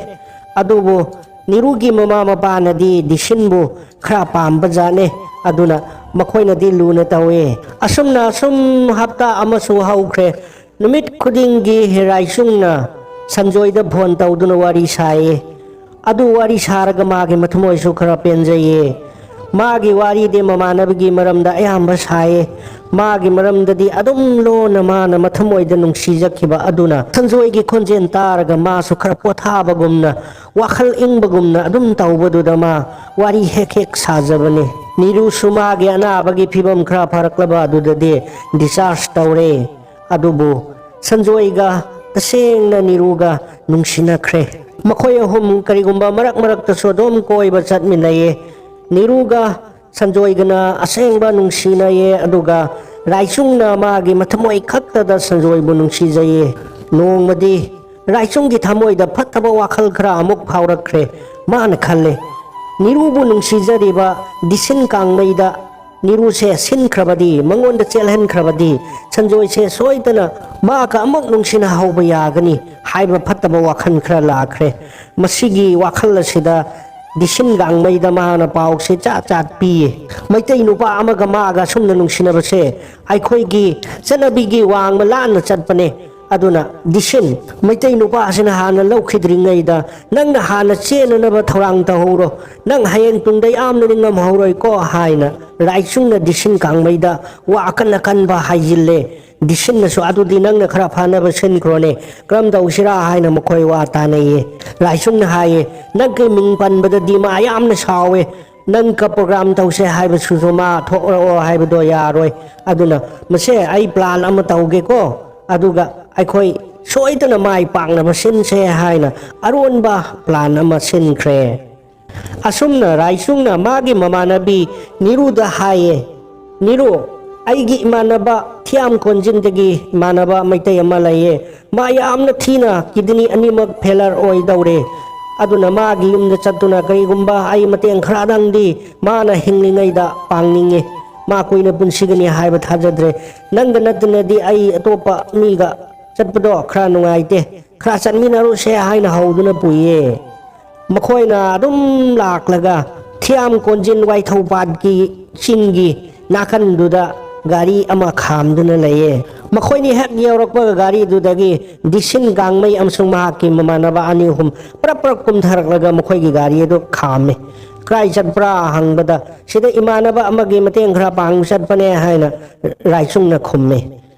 ꯑꯗꯨꯕꯨ ꯅꯤꯔꯨꯒꯤ ꯃꯃꯥ ꯃꯄꯥꯅꯗꯤ ꯗꯤꯁꯤꯟꯕꯨ ꯈꯔ ꯄꯥꯝꯕ ꯖꯥꯠꯅꯦ꯫ ꯑꯗꯨꯅ ꯃꯈꯣꯏꯅꯗꯤ ꯂꯨꯅ ꯇꯧꯋꯦ꯫ ꯑꯁꯨꯝꯅ ꯑꯁꯨꯝ ꯍꯞꯇꯥ ꯑꯃꯁꯨ ꯍꯧꯈ꯭ꯔꯦ꯫ ꯅꯨꯃꯤꯠ ꯈꯨꯗꯤꯡꯒꯤ ꯔꯥꯏꯆꯨꯡꯅ ꯁꯟꯖꯣꯏꯗ ꯐꯣꯟ ꯇꯧꯗꯨꯅ ꯋꯥꯔꯤ ꯁꯥꯏꯌꯦ꯫ ꯑꯗꯨ ꯋꯥꯔꯤ ꯁꯥꯔꯒ ꯃꯥꯒꯤ ꯃꯊꯃꯣꯏꯁꯨ ꯈꯔ ꯄꯦꯟꯖꯩꯌꯦ꯫ ꯃꯥꯒꯤ ꯋꯥꯔꯤꯗꯤ ꯃꯃꯥꯟꯅꯕꯒꯤ ꯃꯔꯝꯗ ꯑꯌꯥꯝꯕ ꯁꯥꯏꯌꯦ꯫ ꯃꯥꯒꯤ ꯃꯔꯝꯗꯗꯤ ꯑꯗꯨꯝ ꯂꯣꯟꯅ ꯃꯥꯅ ꯃꯊꯃꯣꯏꯗ ꯅꯨꯡꯁꯤꯖꯈꯤꯕ ꯑꯗꯨꯅ ꯁꯟꯖꯣꯏꯒꯤ ꯈꯣꯟꯖꯦꯜ ꯇꯥꯔꯒ ꯃꯥꯁꯨ ꯈꯔ ꯄꯣꯊꯥꯕꯒꯨꯝꯅ, ꯋꯥꯈꯜ ꯏꯪꯕꯒꯨꯝꯅ ꯑꯗꯨꯝ ꯇꯧꯕꯗꯨꯗ ꯃꯥ ꯋꯥꯔꯤ ꯍꯦꯛ ꯍꯦꯛ ꯁꯥꯖꯕꯅꯤ꯫ ꯅꯤꯔꯨꯁꯨ ꯃꯥꯒꯤ ꯑꯅꯥꯕꯒꯤ ꯐꯤꯕꯝ ꯈꯔ ꯐꯔꯛꯂꯕ ꯑꯗꯨꯗꯗꯤ discharge ꯇꯧꯔꯦ꯫ ꯑꯗꯨꯕꯨ ꯁꯟꯖꯣꯏꯒ ꯇꯁꯦꯡꯅ ꯅꯤꯔꯨꯒ ꯅꯨꯡꯁꯤꯅꯈ꯭ꯔꯦ꯫ ꯃꯈꯣꯏ ꯑꯍꯨꯝ ꯀꯔꯤꯒꯨꯝꯕ ꯃꯔꯛ ꯃꯔꯛꯇꯁꯨ ꯑꯗꯨꯝ ꯀꯣꯏꯕ ꯆꯠꯃꯤꯟꯅꯩꯌꯦ꯫ ꯅꯤꯔꯨꯒ ꯁꯟꯖꯣꯏꯒꯅ ꯑꯁꯦꯡꯕ ꯅꯨꯡꯁꯤꯅꯩꯌꯦ, ꯑꯗꯨꯒ ꯔꯥꯏꯆꯨꯡꯅ ꯃꯥꯒꯤ ꯃꯊꯃꯣꯏ ꯈꯛꯇꯗ ꯁꯟꯖꯣꯏꯕꯨ ꯅꯨꯡꯁꯤꯖꯩꯌꯦ꯫ ꯅꯣꯡꯃꯗꯤ ꯔꯥꯏꯆꯨꯡꯒꯤ ꯊꯃꯣꯏꯗ ꯐꯠꯇꯕ ꯋꯥꯈꯜ ꯈꯔ ꯑꯃꯨꯛ ꯐꯥꯎꯔꯛꯈ꯭ꯔꯦ꯫ ꯃꯥꯅ ꯈꯜꯂꯦ, ꯅꯤꯔꯨꯕꯨ ꯅꯨꯡꯁꯤꯖꯔꯤꯕ ꯗꯤꯁꯤꯟ ꯀꯥꯡꯃꯩꯗ ꯅꯤꯔꯨꯁꯦ ꯁꯤꯟꯈ꯭ꯔꯕꯗꯤ, ꯃꯉꯣꯟꯗ ꯆꯦꯜꯍꯟꯈ꯭ꯔꯕꯗꯤ, ꯁꯟꯖꯣꯏꯁꯦ ꯁꯣꯏꯗꯅ ꯃꯥꯒ ꯑꯃꯨꯛ ꯅꯨꯡꯁꯤꯅꯍꯧꯕ ꯌꯥꯒꯅꯤ ꯍꯥꯏꯕ ꯐꯠꯇꯕ ꯋꯥꯈꯜ ꯈꯔ ꯂꯥꯛꯈ꯭ꯔꯦ꯫ ꯃꯁꯤꯒꯤ ꯋꯥꯈꯜ ꯑꯁꯤꯗ ꯗꯤꯁꯤꯟ ꯒꯥꯡꯃꯩꯗ ꯃꯥꯅ ꯄꯥꯎꯁꯦ ꯆꯥꯠ ꯆꯥꯠ ꯄꯤꯌꯦ꯫ ꯃꯩꯇꯩ ꯅꯨꯄꯥ ꯑꯃꯒ ꯃꯥꯒ ꯑꯁꯨꯝꯅ ꯅꯨꯡꯁꯤꯅꯕꯁꯦ ꯑꯩꯈꯣꯏꯒꯤ ꯆꯠꯅꯕꯤꯒꯤ ꯋꯥꯡꯃ ꯂꯥꯟꯅ ꯆꯠꯄꯅꯦ꯫ ꯑꯗꯨꯅ ꯗꯤꯁꯤꯟ, ꯃꯩꯇꯩ ꯅꯨꯄꯥꯁꯤꯅ ꯍꯥꯟꯅ ꯂꯧꯈꯤꯗ꯭ꯔꯤꯉꯩꯗ ꯅꯪꯅ ꯍꯥꯟꯅ ꯆꯦꯟꯅꯅꯕ ꯊꯧꯔꯥꯡ ꯇꯧꯍꯧꯔꯣ꯫ ꯅꯪ ꯍꯌꯦꯡ ꯇꯨꯡꯗ ꯌꯥꯝꯅ ꯅꯤꯡꯉꯝꯍꯧꯔꯣꯏꯀꯣ ꯍꯥꯏꯅ ꯔꯥꯏꯆꯨꯡꯅ ꯗꯤꯁꯤꯟ ꯀꯥꯡꯃꯩꯗ ꯋꯥ ꯑꯀꯟ ꯑꯀꯟꯕ ꯍꯥꯏꯖꯤꯜꯂꯦ꯫ ꯗꯤꯁꯤꯟꯅꯁꯨ, "ꯑꯗꯨꯗꯤ ꯅꯪꯅ ꯈꯔ ꯐꯅꯕ ꯁꯤꯟꯈ꯭ꯔꯣꯅꯦ, ꯀꯔꯝ ꯇꯧꯁꯤꯔꯥ?" ꯍꯥꯏꯅ ꯃꯈꯣꯏ ꯋꯥ ꯇꯥꯅꯩꯌꯦ꯫ ꯔꯥꯏꯆꯨꯡꯅ ꯍꯥꯏꯌꯦ, "ꯅꯪꯒꯤ ꯃꯤꯡ ꯄꯟꯕꯗꯗꯤ ꯃꯥ ꯌꯥꯝꯅ ꯁꯥꯎꯋꯦ, ꯅꯪꯒ program ꯇꯧꯁꯦ ꯍꯥꯏꯕꯁꯨꯁꯨ ꯃꯥ ꯊꯣꯛꯂꯛꯑꯣ ꯍꯥꯏꯕꯗꯣ ꯌꯥꯔꯣꯏ꯫ ꯑꯗꯨꯅ ꯃꯁꯦ ꯑꯩ plan ꯑꯃ ꯇꯧꯒꯦꯀꯣ, ꯑꯗꯨꯒ ꯑꯩꯈꯣꯏ ꯁꯣꯏꯗꯅ ꯃꯥꯏ ꯄꯥꯛꯅꯕ ꯁꯤꯟꯁꯦ" ꯍꯥꯏꯅ ꯑꯔꯣꯟꯕ plan ꯑꯃ ꯁꯤꯟꯈ꯭ꯔꯦ꯫ ꯑꯁꯨꯝꯅ ꯔꯥꯏꯆꯨꯡꯅ ꯃꯥꯒꯤ ꯃꯃꯥꯟꯅꯕꯤ ꯅꯤꯔꯨꯗ ꯍꯥꯏꯌꯦ, "ꯅꯤꯔꯨ, ꯑꯩꯒꯤ ꯏꯃꯥꯟꯅꯕ ꯊꯤꯌꯥꯝ ꯀꯣꯟꯖꯤꯟꯗꯒꯤ ꯏꯃꯥꯟꯅꯕ ꯃꯩꯇꯩ ꯑꯃ ꯂꯩꯌꯦ꯫ ꯃꯥ ꯌꯥꯝꯅ ꯊꯤꯅ kidney ꯑꯅꯤꯃꯛ failure ꯑꯣꯏꯗꯧꯔꯦ꯫ ꯑꯗꯨꯅ ꯃꯥꯒꯤ ꯌꯨꯝꯗ ꯆꯠꯇꯨꯅ ꯀꯔꯤꯒꯨꯝꯕ ꯑꯩ ꯃꯇꯦꯡ ꯈꯔꯗꯪꯗꯤ ꯃꯥꯅ ꯍꯤꯡꯂꯤꯉꯩꯗ ꯄꯥꯡꯅꯤꯡꯉꯤ꯫ ꯃꯥ ꯀꯨꯏꯅ ꯄꯨꯟꯁꯤꯒꯅꯤ ꯍꯥꯏꯕ ꯊꯥꯖꯗ꯭ꯔꯦ꯫ ꯅꯪꯒ ꯅꯠꯇꯅꯗꯤ ꯑꯩ ꯑꯇꯣꯞꯄ ꯃꯤꯒ ꯆꯠꯄꯗꯣ ꯈꯔ ꯅꯨꯡꯉꯥꯏꯇꯦ꯫ ꯈꯔ ꯆꯠꯃꯤꯟꯅꯔꯨꯁꯦ" ꯍꯥꯏꯅ ꯍꯧꯗꯨꯅ ꯄꯨꯏꯌꯦ꯫ ꯃꯈꯣꯏꯅ ꯑꯗꯨꯝ ꯂꯥꯛꯂꯒ ꯊꯤꯌꯥꯝ ꯀꯣꯟꯖꯤꯟ ꯋꯥꯏꯊꯧ ꯄꯥꯠꯀꯤ ꯆꯤꯡꯒꯤ ꯅꯥꯀꯟꯗꯨꯗ ꯒꯥꯔꯤ ꯑꯃ ꯈꯥꯝꯗꯨꯅ ꯂꯩꯌꯦ꯫ ꯃꯈꯣꯏꯅꯤ ꯍꯦꯛ ꯌꯧꯔꯛꯄꯒ ꯒꯥꯔꯤꯗꯨꯗꯒꯤ ꯗꯤꯁꯤꯟ ꯒꯥꯡꯃꯩ ꯑꯃꯁꯨꯡ ꯃꯍꯥꯛꯀꯤ ꯃꯃꯥꯟꯅꯕ ꯑꯅꯤ ꯑꯍꯨꯝ ꯄ꯭ꯔꯞ ꯄ꯭ꯔꯞ ꯀꯨꯝꯊꯔꯛꯂꯒ ꯃꯈꯣꯏꯒꯤ ꯒꯥꯔꯤ ꯑꯗꯨ ꯈꯥꯝꯃꯤ꯫ "ꯀꯗꯥꯏ ꯆꯠꯄ꯭ꯔꯥ?" ꯍꯪꯕꯗ, "ꯁꯤꯗ ꯏꯃꯥꯟꯅꯕ ꯑꯃꯒꯤ ꯃꯇꯦꯡ ꯈꯔ ꯄꯥꯡꯕ ꯆꯠꯄꯅꯦ" ꯍꯥꯏꯅ ꯔꯥꯏꯆꯨꯡꯅ ꯈꯨꯝꯃꯤ꯫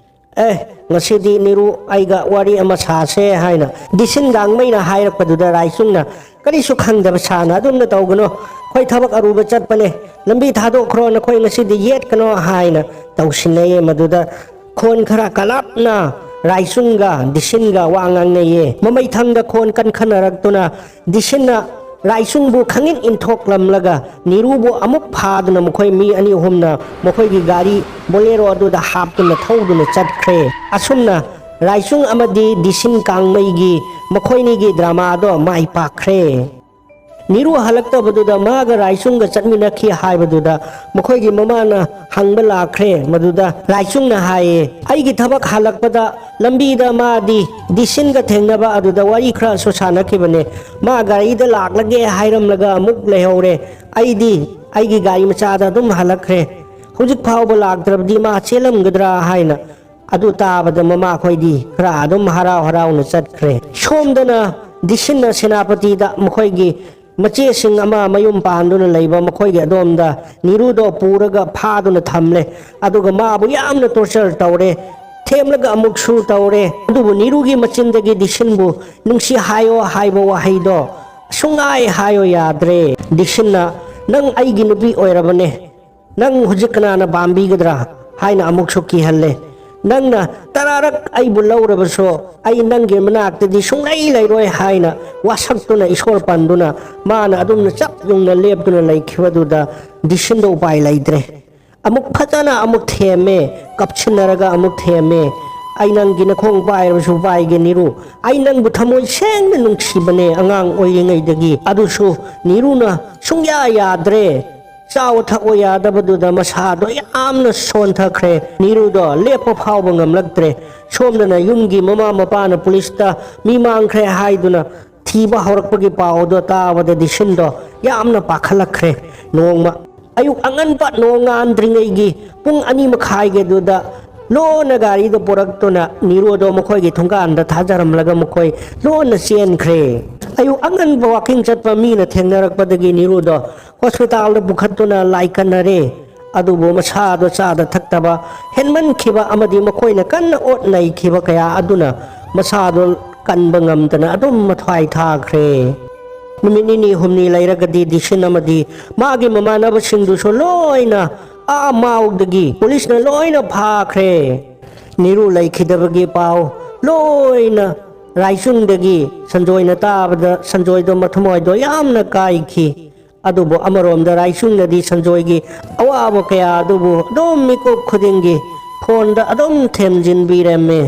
"ꯑꯦ, ꯉꯁꯤꯗꯤ ꯅꯤꯔꯨ ꯑꯩꯒ ꯋꯥꯔꯤ ꯑꯃ ꯁꯥꯁꯦ" ꯍꯥꯏꯅ ꯗꯤꯁꯤꯟ ꯒꯥꯡꯃꯩꯅ ꯍꯥꯏꯔꯛꯄꯗꯨꯗ ꯔꯥꯏꯆꯨꯡꯅ ꯀꯔꯤꯁꯨ ꯈꯪꯗꯕ ꯁꯥꯅ, "ꯑꯗꯨꯝꯅ ꯇꯧꯒꯅꯨ, ꯑꯩꯈꯣꯏ ꯊꯕꯛ ꯑꯔꯨꯕ ꯆꯠꯄꯅꯦ, ꯂꯝꯕꯤ ꯊꯥꯗꯣꯛꯈ꯭ꯔꯣ, ꯅꯈꯣꯏ ꯉꯁꯤꯗꯤ ꯌꯦꯠꯀꯅꯣ" ꯍꯥꯏꯅ ꯇꯧꯁꯤꯟꯅꯩꯌꯦ꯫ ꯃꯗꯨꯗ ꯈꯣꯟ ꯈꯔ ꯀꯂꯞꯅ ꯔꯥꯏꯆꯨꯡꯒ ꯗꯤꯁꯤꯟꯒ ꯋꯥ ꯉꯥꯡꯅꯩꯌꯦ꯫ ꯃꯃꯩꯊꯪꯗ ꯈꯣꯟ ꯀꯟꯈꯠꯅꯔꯛꯇꯨꯅ ꯗꯤꯁꯤꯟꯅ ꯔꯥꯏꯆꯨꯡꯕꯨ ꯈꯪꯏꯟ ꯏꯟꯊꯣꯛꯂꯝꯂꯒ ꯅꯤꯔꯨꯕꯨ ꯑꯃꯨꯛ ꯐꯥꯗꯨꯅ ꯃꯈꯣꯏ ꯃꯤ ꯑꯅꯤ ꯑꯍꯨꯝꯅ ꯃꯈꯣꯏꯒꯤ ꯒꯥꯔꯤ ꯕꯣꯂꯦꯔꯣ ꯑꯗꯨꯗ ꯍꯥꯞꯇꯨꯅ ꯊꯧꯗꯨꯅ ꯆꯠꯈ꯭ꯔꯦ꯫ ꯑꯁꯨꯝꯅ ꯔꯥꯏꯆꯨꯡ ꯑꯃꯗꯤ ꯗꯤꯁꯤꯟ ꯀꯥꯡꯃꯩꯒꯤ ꯃꯈꯣꯏꯅꯤꯒꯤ ꯗ꯭ꯔꯃꯥꯗꯣ ꯃꯥꯏ ꯄꯥꯛꯈ꯭ꯔꯦ꯫ ꯅꯤꯔꯨ ꯍꯜꯂꯛꯇꯕꯗꯨꯗ ꯃꯥꯒ ꯔꯥꯏꯆꯨꯡꯒ ꯆꯠꯃꯤꯟꯅꯈꯤ ꯍꯥꯏꯕꯗꯨꯗ ꯃꯈꯣꯏꯒꯤ ꯃꯃꯥꯅ ꯍꯪꯕ ꯂꯥꯛꯈ꯭ꯔꯦ꯫ ꯃꯗꯨꯗ ꯔꯥꯏꯆꯨꯡꯅ ꯍꯥꯏꯌꯦ, "ꯑꯩꯒꯤ ꯊꯕꯛ ꯍꯜꯂꯛꯄꯗ ꯂꯝꯕꯤꯗ ꯃꯥꯗꯤ ꯗꯤꯁꯤꯟꯒ ꯊꯦꯡꯅꯕ ꯑꯗꯨꯗ ꯋꯥꯔꯤ ꯈꯔꯁꯨ ꯁꯥꯟꯅꯈꯤꯕꯅꯦ꯫ ꯃꯥ ꯒꯥꯔꯤꯗ ꯂꯥꯛꯂꯒꯦ ꯍꯥꯏꯔꯝꯂꯒ ꯑꯃꯨꯛ ꯂꯩꯍꯧꯔꯦ꯫ ꯑꯩꯗꯤ ꯑꯩꯒꯤ ꯒꯥꯔꯤ ꯃꯆꯥꯗ ꯑꯗꯨꯝ ꯍꯜꯂꯛꯈ꯭ꯔꯦ꯫ ꯍꯧꯖꯤꯛ ꯐꯥꯎꯕ ꯂꯥꯛꯇ꯭ꯔꯕꯗꯤ ꯃꯥ ꯆꯦꯜꯂꯝꯒꯗ꯭ꯔꯥ" ꯍꯥꯏꯅ꯫ ꯑꯗꯨ ꯇꯥꯕꯗ ꯃꯃꯥꯈꯣꯏꯗꯤ ꯈꯔ ꯑꯗꯨꯝ ꯍꯔꯥꯎ ꯍꯔꯥꯎꯅ ꯆꯠꯈ꯭ꯔꯦ꯫ ꯁꯣꯝꯗꯅ ꯗꯤꯁꯤꯟꯅ ꯁꯦꯅꯥꯄꯇꯤꯗ ꯃꯈꯣꯏꯒꯤ ꯃꯆꯦꯁꯤꯡ ꯑꯃ ꯃꯌꯨꯝ ꯄꯥꯟꯗꯨꯅ ꯂꯩꯕ ꯃꯈꯣꯏꯒꯤ ꯑꯗꯣꯝꯗ ꯅꯤꯔꯨꯗꯣ ꯄꯨꯔꯒ ꯐꯥꯗꯨꯅ ꯊꯝꯂꯦ꯫ ꯑꯗꯨꯒ ꯃꯥꯕꯨ ꯌꯥꯝꯅ torture ꯇꯧꯔꯦ, ꯊꯦꯝꯂꯒ ꯑꯃꯨꯛꯁꯨ ꯇꯧꯔꯦ꯫ ꯑꯗꯨꯕꯨ ꯅꯤꯔꯨꯒꯤ ꯃꯆꯤꯟꯗꯒꯤ ꯗꯤꯁꯤꯟꯕꯨ ꯅꯨꯡꯁꯤ ꯍꯥꯏꯌꯣ ꯍꯥꯏꯕ ꯋꯥꯍꯩꯗꯣ ꯁꯨꯡꯍꯥꯏ ꯍꯥꯏꯌꯣ ꯌꯥꯗ꯭ꯔꯦ꯫ ꯗꯤꯁꯤꯟꯅ, "ꯅꯪ ꯑꯩꯒꯤ ꯅꯨꯄꯤ ꯑꯣꯏꯔꯕꯅꯦ, ꯅꯪ ꯍꯧꯖꯤꯛ ꯀꯅꯥꯅ ꯄꯥꯝꯕꯤꯒꯗ꯭ꯔꯥ?" ꯍꯥꯏꯅ ꯑꯃꯨꯛꯁꯨ ꯀꯤꯍꯜꯂꯦ꯫ "ꯅꯪꯅ ꯇꯔꯥꯔꯛ ꯑꯩꯕꯨ ꯂꯧꯔꯕꯁꯨ ꯑꯩ ꯅꯪꯒꯤ ꯃꯅꯥꯛꯇꯗꯤ ꯁꯨꯡꯂꯩ ꯂꯩꯔꯣꯏ" ꯍꯥꯏꯅ ꯋꯥꯁꯛꯇꯨꯅ ꯏꯁꯣꯔ ꯄꯟꯗꯨꯅ ꯃꯥꯅ ꯑꯗꯨꯝꯅ ꯆꯞ ꯌꯨꯡꯅ ꯂꯦꯞꯇꯨꯅ ꯂꯩꯈꯤꯕꯗꯨꯗ ꯗꯤꯁꯤꯟꯗꯣ ꯎꯄꯥꯏ ꯂꯩꯇ꯭ꯔꯦ꯫ ꯑꯃꯨꯛ ꯐꯖꯅ ꯑꯃꯨꯛ ꯊꯦꯝꯃꯦ, ꯀꯞꯁꯤꯟꯅꯔꯒ ꯑꯃꯨꯛ ꯊꯦꯝꯃꯦ꯫ "ꯑꯩ ꯅꯪꯒꯤ ꯅꯈꯣꯡ ꯄꯥꯏꯔꯕꯁꯨ ꯄꯥꯏꯒꯦ ꯅꯤꯔꯨ, ꯑꯩ ꯅꯪꯕꯨ ꯊꯃꯣꯏ ꯁꯦꯡꯅ ꯅꯨꯡꯁꯤꯕꯅꯦ ꯑꯉꯥꯡ ꯑꯣꯏꯔꯤꯉꯩꯗꯒꯤ"꯫ ꯑꯗꯨꯁꯨ ꯅꯤꯔꯨꯅ ꯁꯨꯡꯌꯥ ꯌꯥꯗ꯭ꯔꯦ꯫ ꯆꯥꯎ ꯊꯛꯑꯣ ꯌꯥꯗꯕꯗꯨꯗ ꯃꯁꯥꯗꯣ ꯌꯥꯝꯅ ꯁꯣꯟꯊꯈ꯭ꯔꯦ꯫ ꯅꯤꯔꯨꯗꯣ ꯂꯦꯞꯄ ꯐꯥꯎꯕ ꯉꯝꯂꯛꯇ꯭ꯔꯦ꯫ ꯁꯣꯝꯗꯅ ꯌꯨꯝꯒꯤ ꯃꯃꯥ ꯃꯄꯥꯅ ꯄꯨꯂꯤꯁꯇ ꯃꯤ ꯃꯥꯡꯈ꯭ꯔꯦ ꯍꯥꯏꯗꯨꯅ ꯊꯤꯕ ꯍꯧꯔꯛꯄꯒꯤ ꯄꯥꯎꯗꯣ ꯇꯥꯕꯗ ꯗꯤꯁꯤꯟꯗꯣ ꯌꯥꯝꯅ ꯄꯥꯈꯠꯂꯛꯈ꯭ꯔꯦ꯫ ꯅꯣꯡꯃ ꯑꯌꯨꯛ ꯑꯉꯟꯕ ꯅꯣꯡꯉꯥꯟꯗ꯭ꯔꯤꯉꯩꯒꯤ ꯄꯨꯡ ꯑꯅꯤ ꯃꯈꯥꯏꯒꯤꯗꯨꯗ ꯂꯣꯟꯅ ꯒꯥꯔꯤꯗ ꯄꯨꯔꯛꯇꯨꯅ ꯅꯤꯔꯨꯗꯣ ꯃꯈꯣꯏꯒꯤ ꯊꯣꯡꯒꯥꯟꯗ ꯊꯥꯖꯔꯝꯂꯒ ꯃꯈꯣꯏ ꯂꯣꯟꯅ ꯆꯦꯟꯈ꯭ꯔꯦ꯫ ꯑꯌꯨꯛ ꯑꯉꯟꯕ ꯋꯥꯀꯤꯡ ꯆꯠꯄ ꯃꯤꯅ ꯊꯦꯡꯅꯔꯛꯄꯗꯒꯤ ꯅꯤꯔꯨꯗꯣ ꯍꯣꯁꯄꯤꯇꯥꯜꯗ ꯄꯨꯈꯠꯇꯨꯅ ꯂꯥꯏꯀꯠꯅꯔꯦ꯫ ꯑꯗꯨꯕꯨ ꯃꯁꯥꯗꯣ ꯆꯥꯗ ꯊꯛꯇꯕ ꯍꯦꯟꯃꯟꯈꯤꯕ ꯑꯃꯗꯤ ꯃꯈꯣꯏꯅ ꯀꯟꯅ ꯑꯣꯠ ꯅꯩꯈꯤꯕ ꯀꯌꯥ ꯑꯗꯨꯅ ꯃꯁꯥꯗꯣ ꯀꯟꯕ ꯉꯝꯗꯅ ꯑꯗꯨꯝ ꯃꯊ꯭ꯋꯥꯏ ꯊꯥꯈ꯭ꯔꯦ꯫ ꯅꯨꯃꯤꯠ ꯅꯤꯅꯤ ꯍꯨꯝꯅꯤ ꯂꯩꯔꯒꯗꯤ ꯗꯤꯁꯤꯟ ꯑꯃꯗꯤ ꯃꯥꯒꯤ ꯃꯃꯥꯟꯅꯕꯁꯤꯡꯗꯨꯁꯨ ꯂꯣꯏꯅ ꯑꯥ ꯃꯥꯎꯗꯒꯤ ꯄꯨꯂꯤꯁꯅ ꯂꯣꯏꯅ ꯐꯥꯈ꯭ꯔꯦ꯫ ꯅꯤꯔꯨ ꯂꯩꯈꯤꯗꯕꯒꯤ ꯄꯥꯎ ꯂꯣꯏꯅ ꯔꯥꯏꯆꯨꯡꯗꯒꯤ ꯁꯟꯖꯣꯏꯅ ꯇꯥꯕꯗ ꯁꯟꯖꯣꯏꯗꯣ ꯃꯊꯃꯣꯏꯗꯣ ꯌꯥꯝꯅ ꯀꯥꯏꯈꯤ꯫ ꯑꯗꯨꯕꯨ ꯑꯃꯔꯣꯝꯗ ꯔꯥꯏꯆꯨꯡꯅꯗꯤ ꯁꯟꯖꯣꯏꯒꯤ ꯑꯋꯥꯕ ꯀꯌꯥ ꯑꯗꯨꯕꯨ ꯑꯗꯨꯝ ꯃꯤꯀꯨꯞ ꯈꯨꯗꯤꯡꯒꯤ ꯐꯣꯟꯗ ꯑꯗꯨꯝ ꯊꯦꯝꯖꯤꯟꯕꯤꯔꯝꯃꯦ꯫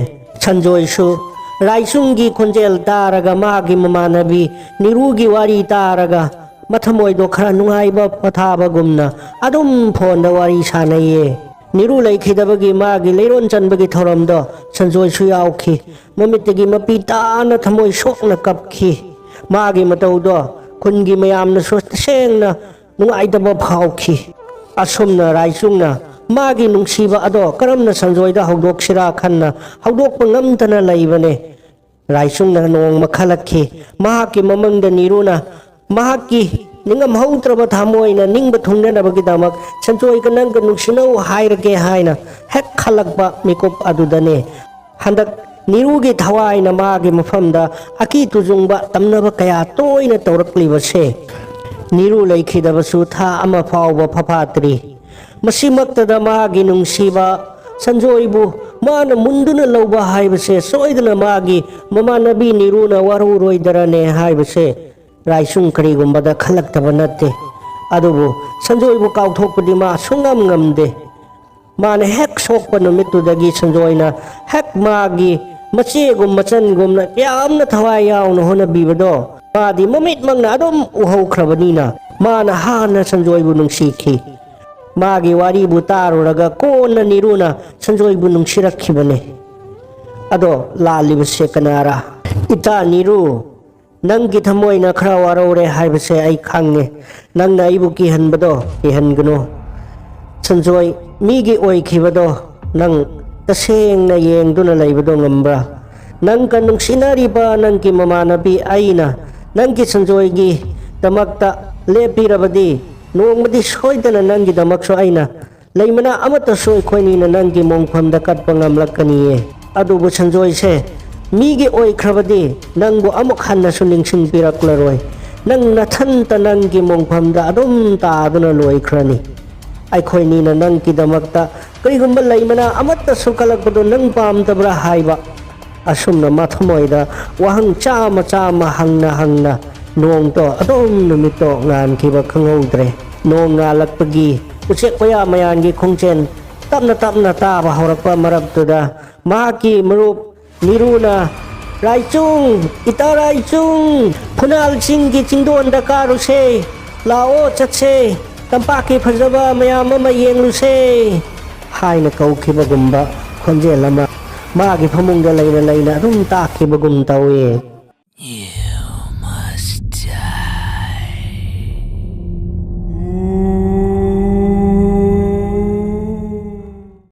ꯁꯟꯖꯣꯏꯁꯨ ꯔꯥꯏꯆꯨꯡꯒꯤ ꯈꯣꯟꯖꯦꯜ ꯇꯥꯔꯒ ꯃꯥꯒꯤ ꯃꯃꯥꯟꯅꯕꯤ ꯅꯤꯔꯨꯒꯤ ꯋꯥꯔꯤ ꯇꯥꯔꯒ ꯃꯊꯃꯣꯏꯗꯣ ꯈꯔ ꯅꯨꯡꯉꯥꯏꯕ ꯄꯣꯊꯥꯕꯒꯨꯝꯅ ꯑꯗꯨꯝ ꯐꯣꯟꯗ ꯋꯥꯔꯤ ꯁꯥꯟꯅꯩꯌꯦ꯫ ꯅꯤꯔꯨ ꯂꯩꯈꯤꯗꯕꯒꯤ ꯃꯥꯒꯤ ꯂꯩꯔꯣꯟ ꯆꯟꯕꯒꯤ ꯊꯧꯔꯝꯗꯣ ꯁꯟꯖꯣꯏꯁꯨ ꯌꯥꯎꯈꯤ꯫ ꯃꯃꯤꯠꯇꯒꯤ ꯃꯄꯤ ꯇꯥꯅ ꯊꯃꯣꯏ ꯁꯣꯛꯅ ꯀꯞꯈꯤ꯫ ꯃꯥꯒꯤ ꯃꯇꯧꯗꯣ ꯈꯨꯟꯒꯤ ꯃꯌꯥꯝꯅꯁꯨ ꯇꯁꯦꯡꯅ ꯅꯨꯡꯉꯥꯏꯇꯕ ꯐꯥꯎꯈꯤ꯫ ꯑꯁꯨꯝꯅ ꯔꯥꯏꯆꯨꯡꯅ ꯃꯥꯒꯤ ꯅꯨꯡꯁꯤꯕ ꯑꯗꯣ ꯀꯔꯝꯅ ꯁꯟꯖꯣꯏꯗ ꯍꯧꯗꯣꯛꯁꯤꯔꯥ ꯈꯟꯅ ꯍꯧꯗꯣꯛꯄ ꯉꯝꯗꯅ ꯂꯩꯕꯅꯦ꯫ ꯔꯥꯏꯆꯨꯡꯅ ꯅꯣꯡꯃ ꯈꯜꯂꯛꯈꯤ꯫ ꯃꯍꯥꯛꯀꯤ ꯃꯃꯪꯗ ꯅꯤꯔꯨꯅ ꯃꯍꯥꯛꯀꯤ ꯅꯤꯡꯉꯝꯍꯧꯗ꯭ꯔꯕ ꯊꯃꯣꯏꯅ ꯅꯤꯡꯕ ꯊꯨꯡꯅꯅꯕꯒꯤꯗꯃꯛ ꯁꯟꯖꯣꯏꯒ ꯅꯪꯒ ꯅꯨꯡꯁꯤꯅꯧ ꯍꯥꯏꯔꯒꯦ ꯍꯥꯏꯅ ꯍꯦꯛ ꯈꯜꯂꯛꯄ ꯃꯤꯀꯨꯞ ꯑꯗꯨꯗꯅꯦ ꯍꯟꯗꯛ ꯅꯤꯔꯨꯒꯤ ꯊꯋꯥꯏꯅ ꯃꯥꯒꯤ ꯃꯐꯝꯗ ꯑꯀꯤ ꯇꯨꯖꯨꯡꯕ ꯇꯝꯅꯕ ꯀꯌꯥ ꯇꯣꯏꯅ ꯇꯧꯔꯛꯂꯤꯕꯁꯦ꯫ ꯅꯤꯔꯨ ꯂꯩꯈꯤꯗꯕꯁꯨ ꯊꯥ ꯑꯃ ꯐꯥꯎꯕ ꯐꯐꯥꯠꯇ꯭ꯔꯤ꯫ ꯃꯁꯤꯃꯛꯇꯗ ꯃꯥꯒꯤ ꯅꯨꯡꯁꯤꯕ ꯁꯟꯖꯣꯏꯕꯨ ꯃꯥꯅ ꯃꯨꯟꯗꯨꯅ ꯂꯧꯕ ꯍꯥꯏꯕꯁꯦ ꯁꯣꯏꯗꯅ ꯃꯥꯒꯤ ꯃꯃꯥꯟꯅꯕꯤ ꯅꯤꯔꯨꯅ ꯋꯥꯔꯧꯔꯣꯏꯗꯔꯅꯦ ꯍꯥꯏꯕꯁꯦ ꯔꯥꯏꯁꯨꯡ ꯀꯔꯤꯒꯨꯝꯕꯗ ꯈꯜꯂꯛꯇꯕ ꯅꯠꯇꯦ꯫ ꯑꯗꯨꯕꯨ ꯁꯟꯖꯣꯏꯕꯨ ꯀꯥꯎꯊꯣꯛꯄꯗꯤ ꯃꯥ ꯁꯨꯡꯉꯝ ꯉꯝꯗꯦ꯫ ꯃꯥꯅ ꯍꯦꯛ ꯁꯣꯛꯄ ꯅꯨꯃꯤꯠꯇꯨꯗꯒꯤ ꯁꯟꯖꯣꯏꯅ ꯍꯦꯛ ꯃꯥꯒꯤ ꯃꯆꯦꯒꯨꯝ ꯃꯆꯟꯒꯨꯝꯅ ꯌꯥꯝꯅ ꯊꯋꯥꯏ ꯌꯥꯎꯅ ꯍꯣꯠꯅꯕꯤꯕꯗꯣ ꯃꯥꯗꯤ ꯃꯃꯤꯠꯃꯛꯅ ꯑꯗꯨꯝ ꯎꯍꯧꯈ꯭ꯔꯕꯅꯤꯅ ꯃꯥꯅ ꯍꯥꯟꯅ ꯁꯟꯖꯣꯏꯕꯨ ꯅꯨꯡꯁꯤꯈꯤ꯫ ꯃꯥꯒꯤ ꯋꯥꯔꯤꯕꯨ ꯇꯥꯔꯨꯔꯒ ꯀꯣꯟꯅ ꯅꯤꯔꯨꯅ ꯁꯟꯖꯣꯏꯕꯨ ꯅꯨꯡꯁꯤꯔꯛꯈꯤꯕꯅꯦ꯫ ꯑꯗꯣ ꯂꯥꯜꯂꯤꯕꯁꯦ ꯀꯅꯥꯔꯥ? ꯏꯇꯥ ꯅꯤꯔꯨ, ꯅꯪꯒꯤ ꯊꯃꯣꯏꯅ ꯈꯔ ꯋꯥꯔꯧꯔꯦ ꯍꯥꯏꯕꯁꯦ ꯑꯩ ꯈꯪꯉꯦ꯫ ꯅꯪꯅ ꯑꯩꯕꯨ ꯀꯤꯍꯟꯕꯗꯣ ꯀꯤꯍꯟꯒꯅꯨ꯫ ꯁꯟꯖꯣꯏ, ꯃꯤꯒꯤ ꯑꯣꯏꯈꯤꯕꯗꯣ ꯅꯪ ꯇꯁꯦꯡꯅ ꯌꯦꯡꯗꯨꯅ ꯂꯩꯕꯗꯣ ꯉꯝꯕ꯭ꯔꯥ? ꯅꯪꯒ ꯅꯨꯡꯁꯤꯅꯔꯤꯕ ꯅꯪꯒꯤ ꯃꯃꯥꯟꯅꯕꯤ ꯑꯩꯅ ꯅꯪꯒꯤ ꯁꯟꯖꯣꯏꯒꯤꯗꯃꯛꯇ ꯂꯦꯞꯄꯤꯔꯕꯗꯤ, ꯅꯣꯡꯃꯗꯤ ꯁꯣꯏꯗꯅ ꯅꯪꯒꯤꯗꯃꯛꯁꯨ ꯑꯩꯅ ꯂꯩꯃꯅꯥ ꯑꯃꯠꯇꯁꯨ ꯑꯩꯈꯣꯏꯅꯤꯅ ꯅꯪꯒꯤ ꯃꯣꯡꯐꯝꯗ ꯀꯠꯄ ꯉꯝꯂꯛꯀꯅꯤꯌꯦ꯫ ꯑꯗꯨꯕꯨ ꯁꯟꯖꯣꯏꯁꯦ ꯃꯤꯒꯤ ꯑꯣꯏꯈ꯭ꯔꯕꯗꯤ, ꯅꯪꯕꯨ ꯑꯃꯨꯛ ꯍꯟꯅꯁꯨ ꯅꯤꯡꯁꯤꯡꯕꯤꯔꯛꯂꯔꯣꯏ꯫ ꯅꯪ ꯅꯊꯟꯇ ꯅꯪꯒꯤ ꯃꯣꯡꯐꯝꯗ ꯑꯗꯨꯝ ꯇꯥꯗꯨꯅ ꯂꯣꯏꯈ꯭ꯔꯅꯤ꯫ ꯑꯩꯈꯣꯏꯅꯤꯅ ꯅꯪꯒꯤꯗꯃꯛꯇ ꯀꯔꯤꯒꯨꯝꯕ ꯂꯩꯃꯅꯥ ꯑꯃꯠꯇꯁꯨ ꯀꯠꯂꯛꯄꯗꯣ ꯅꯪ ꯄꯥꯝꯗꯕ꯭ꯔꯥ ꯍꯥꯏꯕ꯫ ꯑꯁꯨꯝꯅ ꯃꯊꯃꯣꯏꯗ ꯋꯥꯍꯪ ꯆꯥꯝꯃ ꯆꯥꯝꯃ ꯍꯪꯅ ꯍꯪꯅ ꯅꯣꯡꯗꯣ ꯑꯗꯨꯝ ꯅꯨꯃꯤꯠꯇꯣ ꯉꯥꯟꯈꯤꯕ ꯈꯪꯍꯧꯗ꯭ꯔꯦ꯫ ꯅꯣꯡ ꯉꯥꯜꯂꯛꯄꯒꯤ ꯎꯆꯦꯛ ꯋꯥꯌꯥ ꯃꯌꯥꯝꯒꯤ ꯈꯣꯡꯖꯦꯜ ꯇꯞꯅ ꯇꯞꯅ ꯇꯥꯕ ꯍꯧꯔꯛꯄ ꯃꯔꯛꯇꯨꯗ, ꯃꯍꯥꯛꯀꯤ ꯃꯔꯨꯞ ꯃꯤꯔꯨꯅ, "ꯔꯥꯏꯆꯨꯡ, ꯏꯇꯥ ꯔꯥꯏꯆꯨꯡ, ꯐꯨꯅꯥꯜ ꯆꯤꯡꯒꯤ ꯆꯤꯡꯗꯣꯟꯗ ꯀꯥꯔꯨꯁꯦ, ꯂꯥꯛꯑꯣ ꯆꯠꯁꯦ, ꯇꯝꯄꯥꯛꯀꯤ ꯐꯖꯕ ꯃꯌꯥꯝ ꯑꯃ ꯌꯦꯡꯂꯨꯁꯦ" ꯍꯥꯏꯅ ꯀꯧꯈꯤꯕꯒꯨꯝꯕ ꯈꯣꯟꯖꯦꯜ ꯑꯃ ꯃꯥꯒꯤ ꯐꯃꯨꯡꯗ ꯂꯩꯅ ꯂꯩꯅ ꯑꯗꯨꯝ ꯇꯥꯛꯈꯤꯕꯒꯨꯝ ꯇꯧꯏ꯫